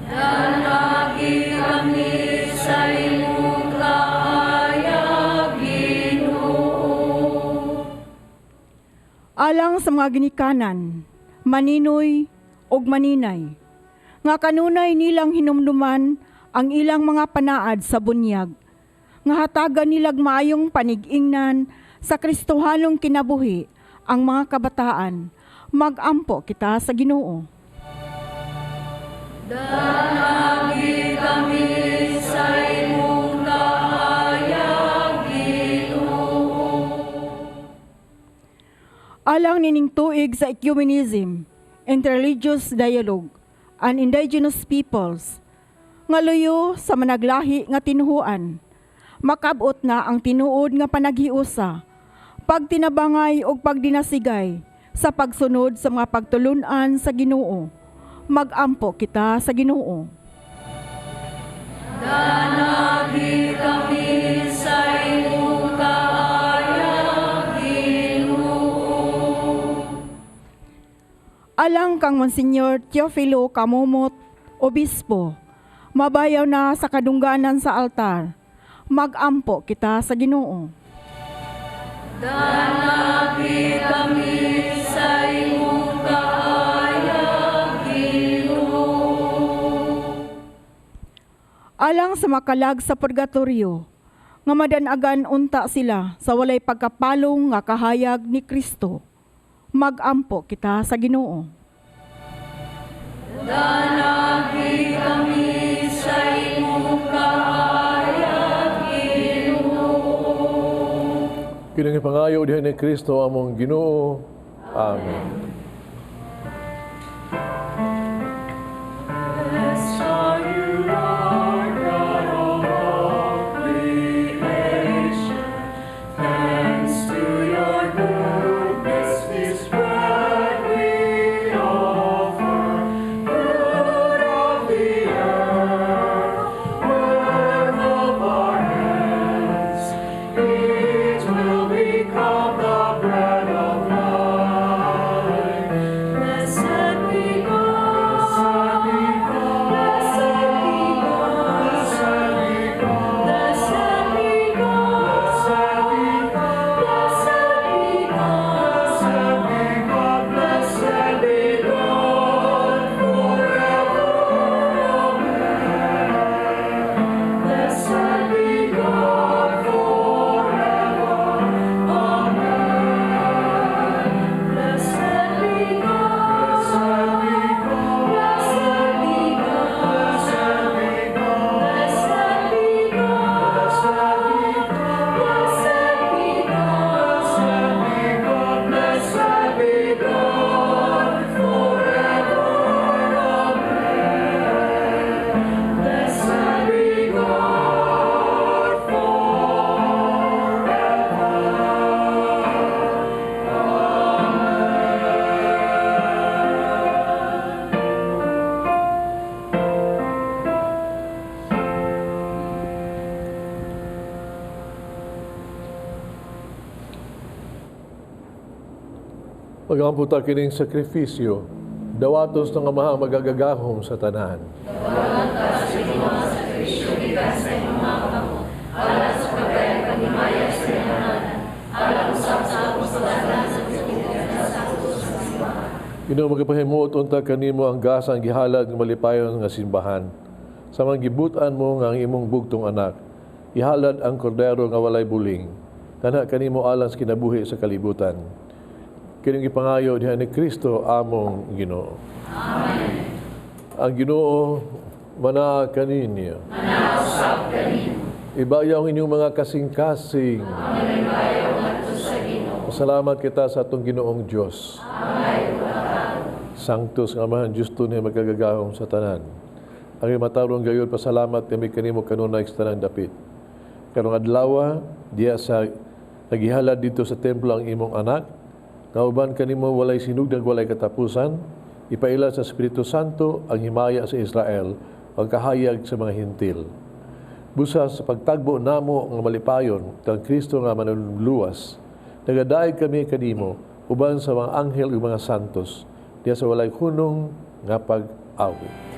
Dan-agi kami sa imong kahayag, Ginoo. Alang sa mga ginikanan, maninoy ug maninay, nga kanunay nilang hinumduman ang ilang mga panaad sa bunyag, nga hatagan nilag maayong panig-ingnan sa Kristohanong kinabuhi ang mga kabataan. Magampo kita sa Ginoo. Dan-agi kami sa imong kahayag, Ginoo. Alang nining tuig sa ecumenism, interreligious dialogue, and indigenous peoples, nga luyo sa managlahi nga tinuhuan, makab-ot na ang tinuod nga panaghiusa, pagtinabangay ug pagdinasigay sa pagsunod sa mga pagtulunan sa Ginoo. Magampo kita sa Ginoo. Dan-agi kami sa imong kahayag, Ginoo. Alang kang Monsignor Teofilo Camomot, Obispo, mabayaw na sa kadungganan sa altar. Magampo kita sa Ginoo. Dan-agi kami sa imong kahayag, Ginoo. Alang sa makalag sa purgatorio, nga madanagan unta sila sa walay pagkapalong nga kahayag ni Kristo. Magampo kita sa Ginoo. Dan-agi kami sa imong kahayag, Ginoo. Kining pangayo diha ni Kristo among Ginoo. Amen. Blessed are you, Lord God of all creation. Thanks to your goodness, this bread we offer, fruit of the earth, work of our hands. It will become the bread of life. Magampo ta kining sakripisyo, dawatos ng Amahan magagagahom sa tanan. Ginoo, magapahimuot unta kanimo ang gasang gihalad nga malipayon nga simbahan. Sa mga gibutan mo nga ang imong bugtong anak, ihalad ang kordero nga walay buling. Kana kanimo alang sa kinabuhi sa kalibutan. Kining gipangayo diha ni Kristo among Ginoo. Amen. Ang Ginoo manaa kaninyo. Manaa usab kanimo. Ibayaw ang inyong mga kasing-kasing. Amen. Ibayaw ngadto sa Ginoo. Pasalamat kita sa atong Ginoong Dios. Sanctus nga Amahan, Diyos tunay magkagagahom sa tanan. Ang matarong gayon, pasalamat kami kanimo kanunay sa tanang dapit. Karong adlaw, diya sa nagihalad dito sa templo ang imong anak, nga uban kanimo walay sinugdan walay katapusan, ipaila sa Espiritu Santo ang himaya sa Israel, ang kahayag sa mga Hintil. Busa sa pagtagbo namo nga malipayon kang Kristo nga manunluwas, nagadaig kami kanimo uban sa mga anghel ug mga santos, diya sa walay hunong nga pag-awit.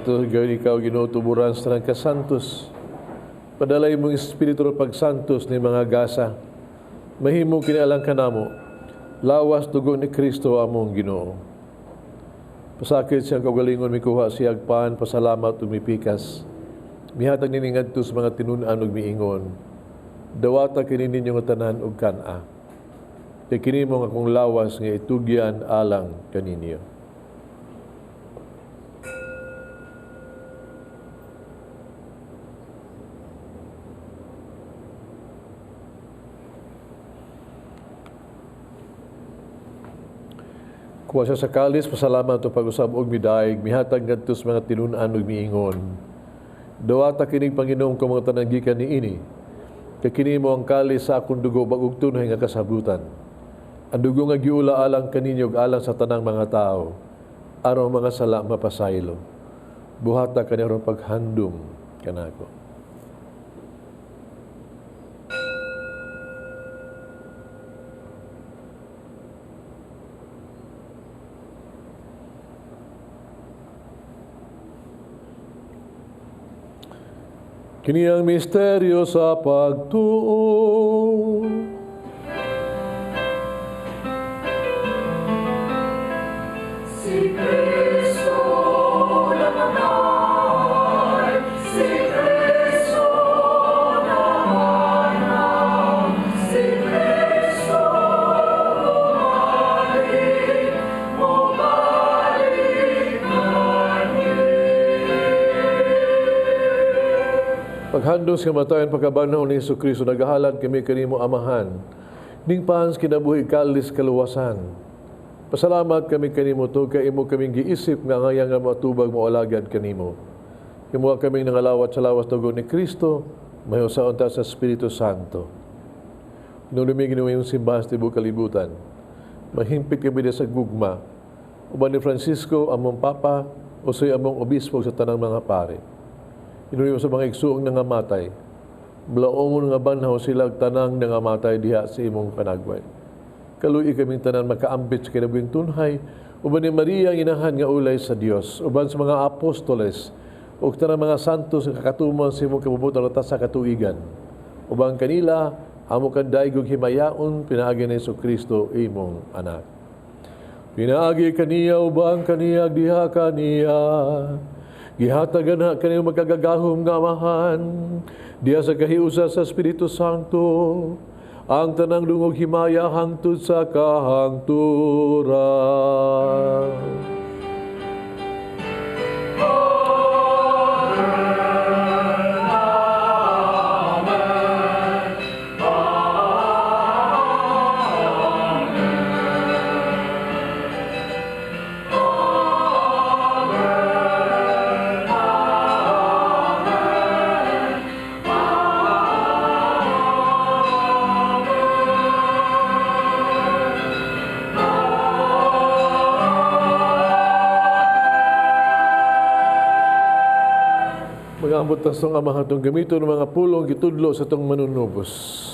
Gayon ikaw, Ginoo, tuburan sa tanang kasantos. Padalay mong espiritu ng pagsantos ni mga gasa. Mahimo kinialang kanamo, lawas dugo ni Kristo among Ginoo. Pasakit siyang kaugalingon mikuha siyag pan, pasalamat umipikas. Mihatag nining ngadto sa mga tinun-an ug miingon. Dawata kini ninyo nga tanan ug kan-a. Kay kini mo nga akong lawas nga itugyan alang kaninyo. Kuha siya sa kalis, pasalamat o pag-usab og midaig, mihatag ngadto sa mga tinun-an ug miingon. Dawata kining Panginoon kung mga tanan gikan niini. Kay kini mo ang kalis sa akong dugo bag-ug tunay nga kasabutan. Ang dugo nga giula alang kaninyo ug alang sa tanang mga tao, aron mga sala mapasaylo. Buhata kani aron paghandom kanako. Kini ang misteryo sa pagtuo. Si Kristo namatay, si Kristo nanganganak, si Kristo bumalik, bumalik kami. Paghandos kamatayon pagkabanhaw ni Hesus Kristo, nagahalad kami kanimo Amahan. Ning pahans kinabuhi kalis kaluwasan. Pasalamat kami kanimo tungod kay imo kaming giisip nga angayang nga moatubag moalagad kanimo. Himoa kaming nangalawat sa lawas dugo ni Kristo, mahiusaon ta sa Espiritu Santo. Hinumdumi, Ginoo, imong simbahan sa tibuok kalibutan. Mahimpit kami sa gugma. Uban ni Francisco, among Papa, usoy among obispo sa tanang mga pare. Hinumdumi sa mga igsuong nangamatay. Balaomon nga banhaw sila ug tanang nangamatay diha sa imong panagway. Kaluy kaming tanan makaambit sa kinabuhing tunhay, uban ni Maria ang inahan nga ulay sa Dios, uban sa mga apostoles, ug tanang mga santos nga kakatuman sa imong kabubut-on sa katuigan. Uban kanila, amo kang daigog himayaon pinaagi ni Kristo imong anak. Pinaagi kaniya, uban kaniya, diha kaniya, gihatagan na kaniyang makagagahom nga Amahan, diha sa kahiusa sa Espiritu Santo, ang tanang dungog himaya hangtod sa kahangturan. Mag-ambot ta sa Amahan atong gamiton ng mga pulong gitudlo sa atong manunubos.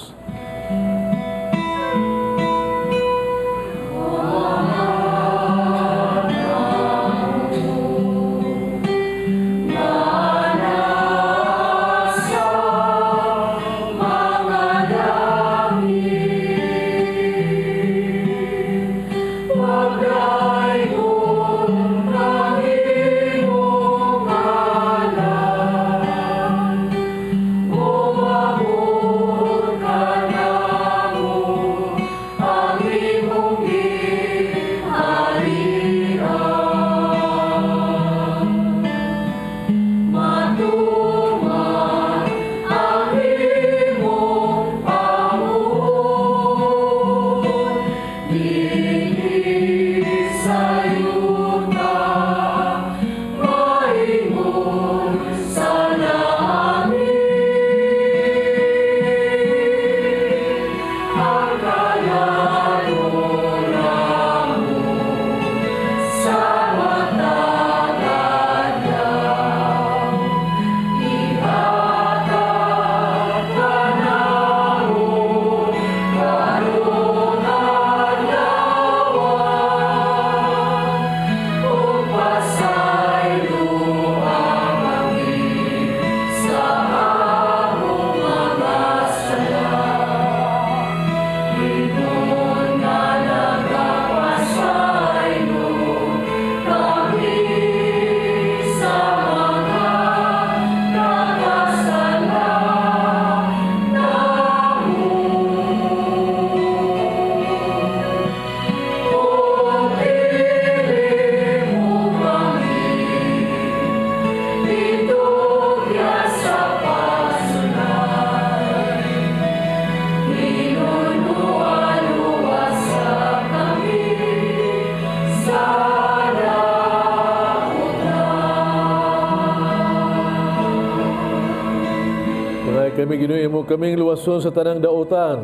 Kami, Ginoo, imo kaming luwason sa tanang daotan.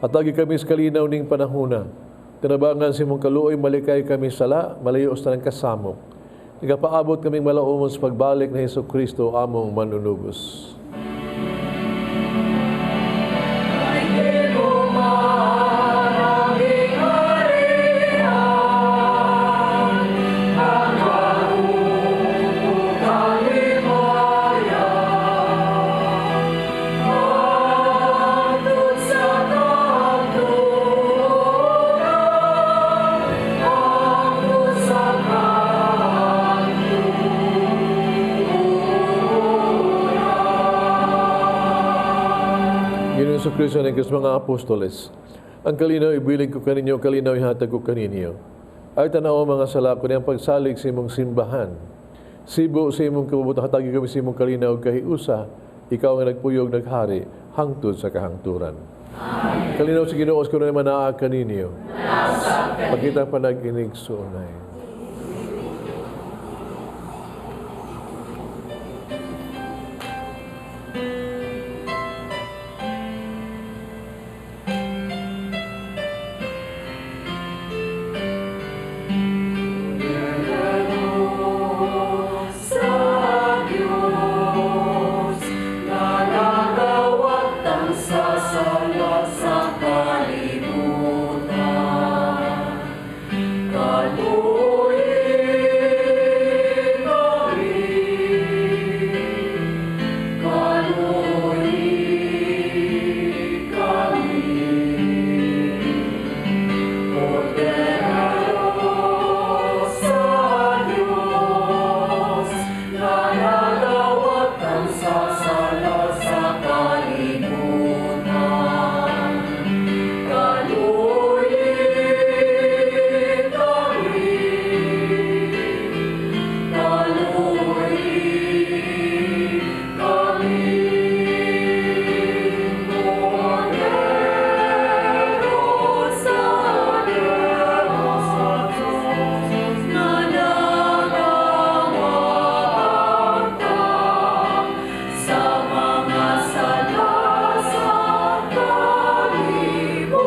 Hatagi kami sa kalinaw ning panahona. Tinabangan sa imong kaluoy, malikay kami sala, malayo sa tanang kasamok. Nagapaabot kaming malaumon sa pagbalik ni Hesus Kristo among manunubos. Ginoong Kristo ng mga apostoles, ang kalinaw ibilin ko kaninyo, kalinaw ihatag ko kaninyo. Ay tanaw mga sala ko niyang pagsalig sa imong simbahan. Sibo sa imong kabubutan, hatagi kami sa imong kalinaw kahiusa, ikaw ang nagpuyog naghari, hangtod sa kahangturan. Amen. Kalinaw sa Ginoo sa kanunay manaa kaninyo. Pakita panag-inig suunay. Sa Diyos, nanagawat ang sasala sa kalibutan. Kaluoy kami, kaluoy kami. Kordero sa Diyos, nanagawat ang sasala sa kalibutan. Kaluoy kami, kaluoy kami. Kordero sa Diyos, nanagawat ang sa mga sala sa kalibutan.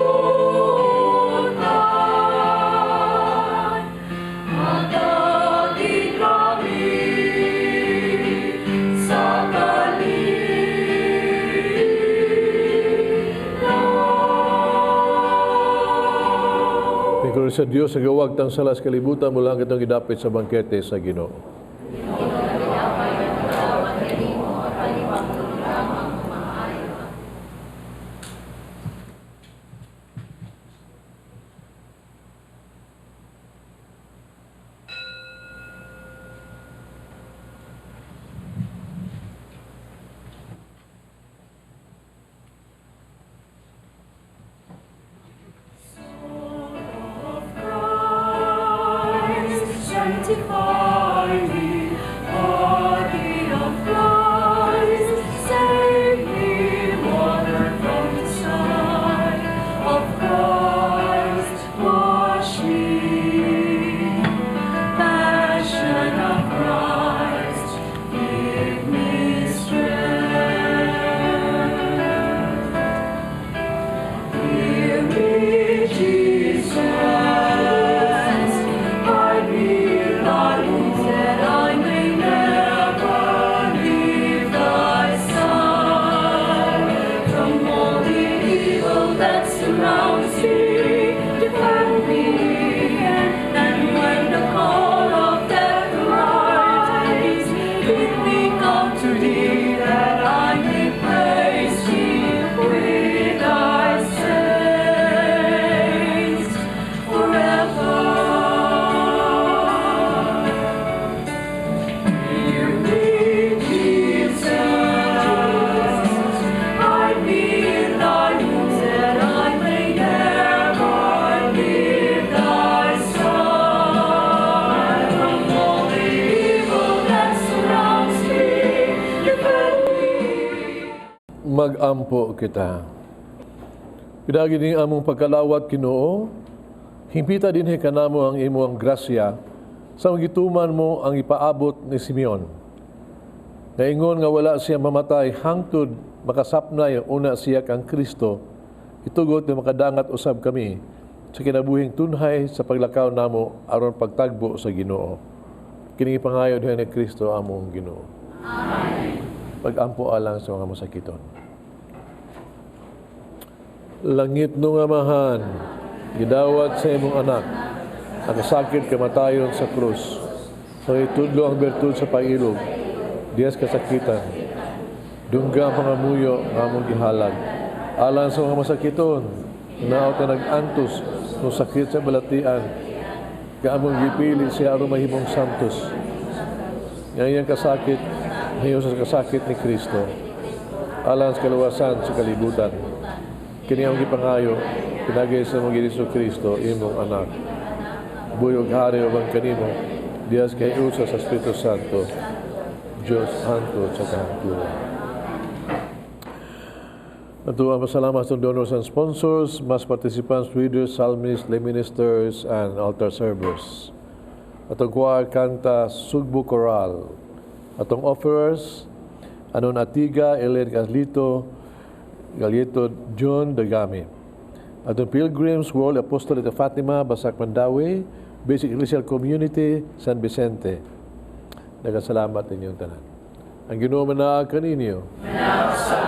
Hatagi kami sa kalinaw. Lingkod sa Dios sa gawag tang salas kalibutan mula ang kitong gidapit sa bangkete sa Ginoo. Christ, sanctify me, body of Christ, save me, water from the side of Christ, wash me, passion of Christ, give me strength. Hear me, Jesus, hide me in thy wounds that I may never leave thy side. From all the evil that surrounds me, defend me, and when the call of death arrives, bid me come to thee that I may praise thee with thy saints forever. Hear me, Jesus, hide me in thy wounds that I may never leave thy side. From all the evil that surrounds me, defend me. Magampo kita. Pidagi ning among pagkalawat Kinoo, himpita dinhi kanamo ang imong grasya sa gituman mo ang ipaabot ni Simeon. Naingon nga wala siya mamatay hangtod makasapnay una siya kang Kristo, itugot nga makadangat usab kami sa kinabuhing tunhay sa paglakaw namo aron pagtagbo sa Ginoo. Kini ipangayo diha ni Kristo among Ginoo. Amen. Pagampo alang sa mga masakiton. Langit nung Amahan, gidawat sa imong anak, ang kasakit kamatayon sa krus. Sa itudlo ang bertud sa pailog, diyas kasakitan. Dungga ang pangamuyo nga among gihalag. Alang sa mga masakiton, naot na nag-antos no sakit sa balatian, nga among gipili siya aron mahimong santos. Nga iyang kasakit, hayo sa kasakit ni Kristo. Alang sa kaluwasan sa kalibutan. Kini ang gipangayo, pinagi sa mong Hesus Kristo, imong anak. Buyog hari uban kanimo, diyas kay usa sa Espiritu Santo, Diyos hangtod sa kahangturan. Ato ang pasalamat sa donors and sponsors, mass participants, readers, psalmists, lay ministers, and altar servers. Atong choir kanta Sugbo Choral. Atong offerers, Anon Atiga, Ellen Caslito, Galieto, John Dagami. Atong Pilgrims, World Apostolate of Fatima, Basak Mandaue, Basic Ecclesial Community, San Vicente. Nagasalamat ninyong tanan. Ang Ginoo manaag kaninyo.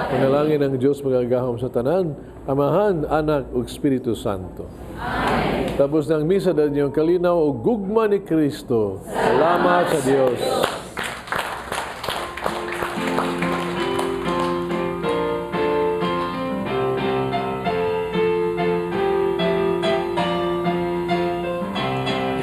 Panalangin ang Diyos magagahom sa tanan, Amahan, Anak ug Espiritu Santo. Amen. Tapos ng misa dahil niyong kalinaw o gugma ni Kristo. Salamat sa Diyos.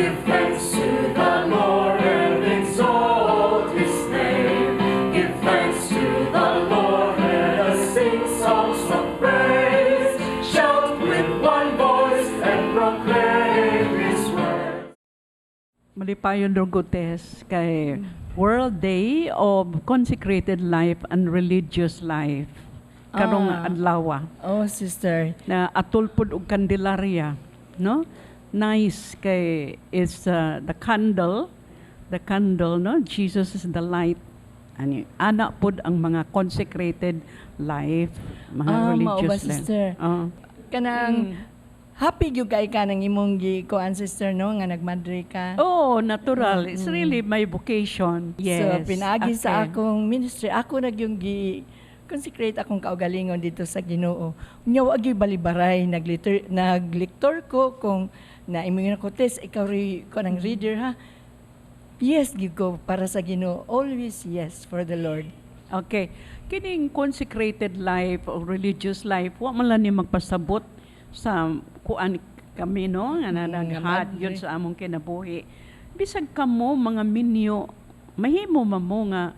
Give thanks to the Lord and exalt his name. Give thanks to the Lord, let us sing songs of praise. Shout with one voice and proclaim his word. Malipayon Rogotes kay World Day of Consecrated Life and Religious Life karong adlaw. Oh, sister. Na atol pod og Candelaria, no? Nice kay is the candle, no? Jesus is the light. Ani ana pod ang mga consecrated life, mga Mao ba, religious life. sister? Oh. Kanang happy gyud kay ka nang imong gi kuan, sister, no, nga nagmadre ka. Oh, natural. It's really my vocation. Yes. So pinaagi sa akong ministry, ako na yung gi consecrate akong kaugalingon dito sa Ginoo. Nya wa gyud balibaray, nagliter naglector ko kung na imong ko test ikaw ri ko ng reader ha. Yes gyud ko para sa Ginoo. Always yes for the Lord. Okay. Kining consecrated life or religious life, wa man lang ni magpasabot sa kuan kami, no, nga nga naghat madre. yun sa among kinabuhi. Bisag kamo mga minyo, mahimo man mo nga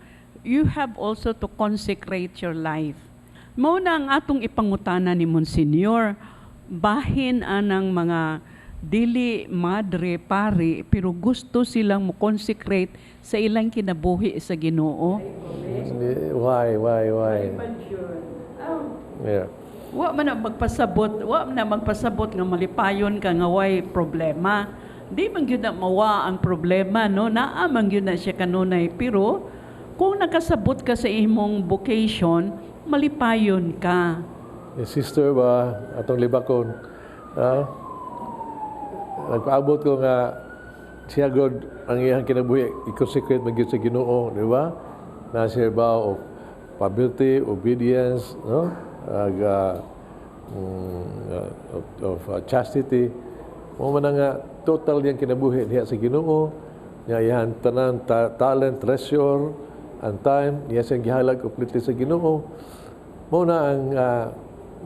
you have also to consecrate your life. Mao na ang atong ipangutana ni Monsignor, bahin anang mga dili madre, pari, pero gusto silang mo consecrate sa ilang kinabuhi sa Ginoo. Why, why? Yeah. Wa man na magpasabot nga malipayon ka nga way problema. Di man gyud na mawa ang problema, no? Naa man gyud na siya kanunay, pero kung nakasabot ka sa imong vocation, malipayon ka. Yung sister ba, atong libakon, nagpaabot ko nga siya God ang iyang kinabuhi i-consecrate man gyud sa Ginoo, di ba? Na siya ba of poverty, obedience, no? Ag, of chastity. Mao man nga total niyang kinabuhi diha sa Ginoo, niya iyang tanan talent, treasure, and time, niya siyang gihalag completely sa Ginoo. Mao na ang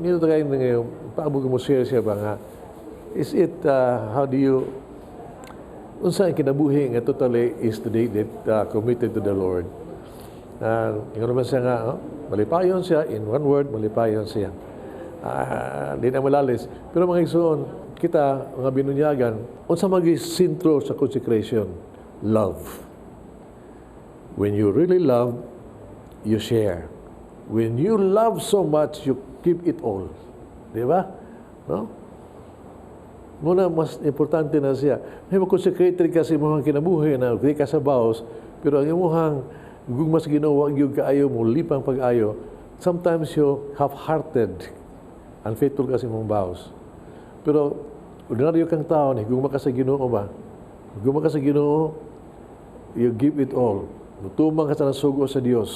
nito kayo ngayon, paabot ko mo share siya ba nga, is it, how do you, unsa ang kinabuhi nga totally is to that, committed to the Lord? Ingon naman siya nga, oh, malipayon siya, in one word, malipayon siya. Di na malalis. Pero mga igsoon, kita, mga binunyagan, unsa magi sentro sa consecration? Love. When you really love, you share. When you love so much, you keep it all. Di ba? No? Muna, mas importante na siya. May mag-consecrated ka sa imong kinabuhi na di ka sa vows, pero ang imong gugma sa Ginoo wa gyud kaayo mo lipang pag-ayo. Sometimes you half-hearted, unfaithful ka sa imong vows. Pero ordinaryo kang tao, ni gugma ka sa Ginoo ba? Gugma ka sa Ginoo, you give it all. Mutuman ka sa nasugo sa Dios.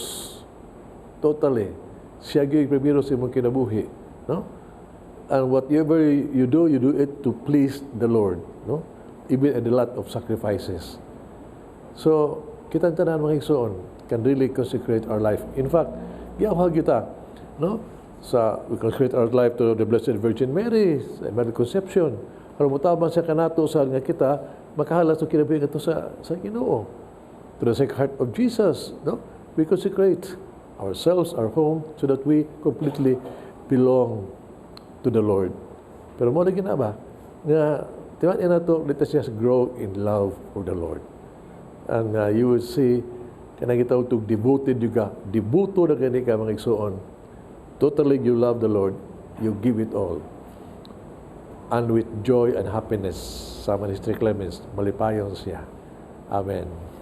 Totally. Siya gyud primero sa imong kinabuhi, no? And whatever you do it to please the Lord, no? Even at the lot of sacrifices. So, kita tanan mga igsoon can really consecrate our life. In fact, giawhag kita, no? Sa we consecrate our life to the Blessed Virgin Mary, sa Immaculate Conception. Aron motabang siya kanato sa nga kita makahalas og kinabuhi kadto sa Ginoo. To the Sacred Heart of Jesus, no? We consecrate ourselves, our home, so that we completely belong to the Lord. Pero mo lagi na ba nga timan na to, let us just grow in love for the Lord. And you will see kanang gitawag tug devoted juga, devoto na gani ka mga igsoon Totally you love the Lord, you give it all. And with joy and happiness, sama ni Sister Clemens, malipayon siya. Amen.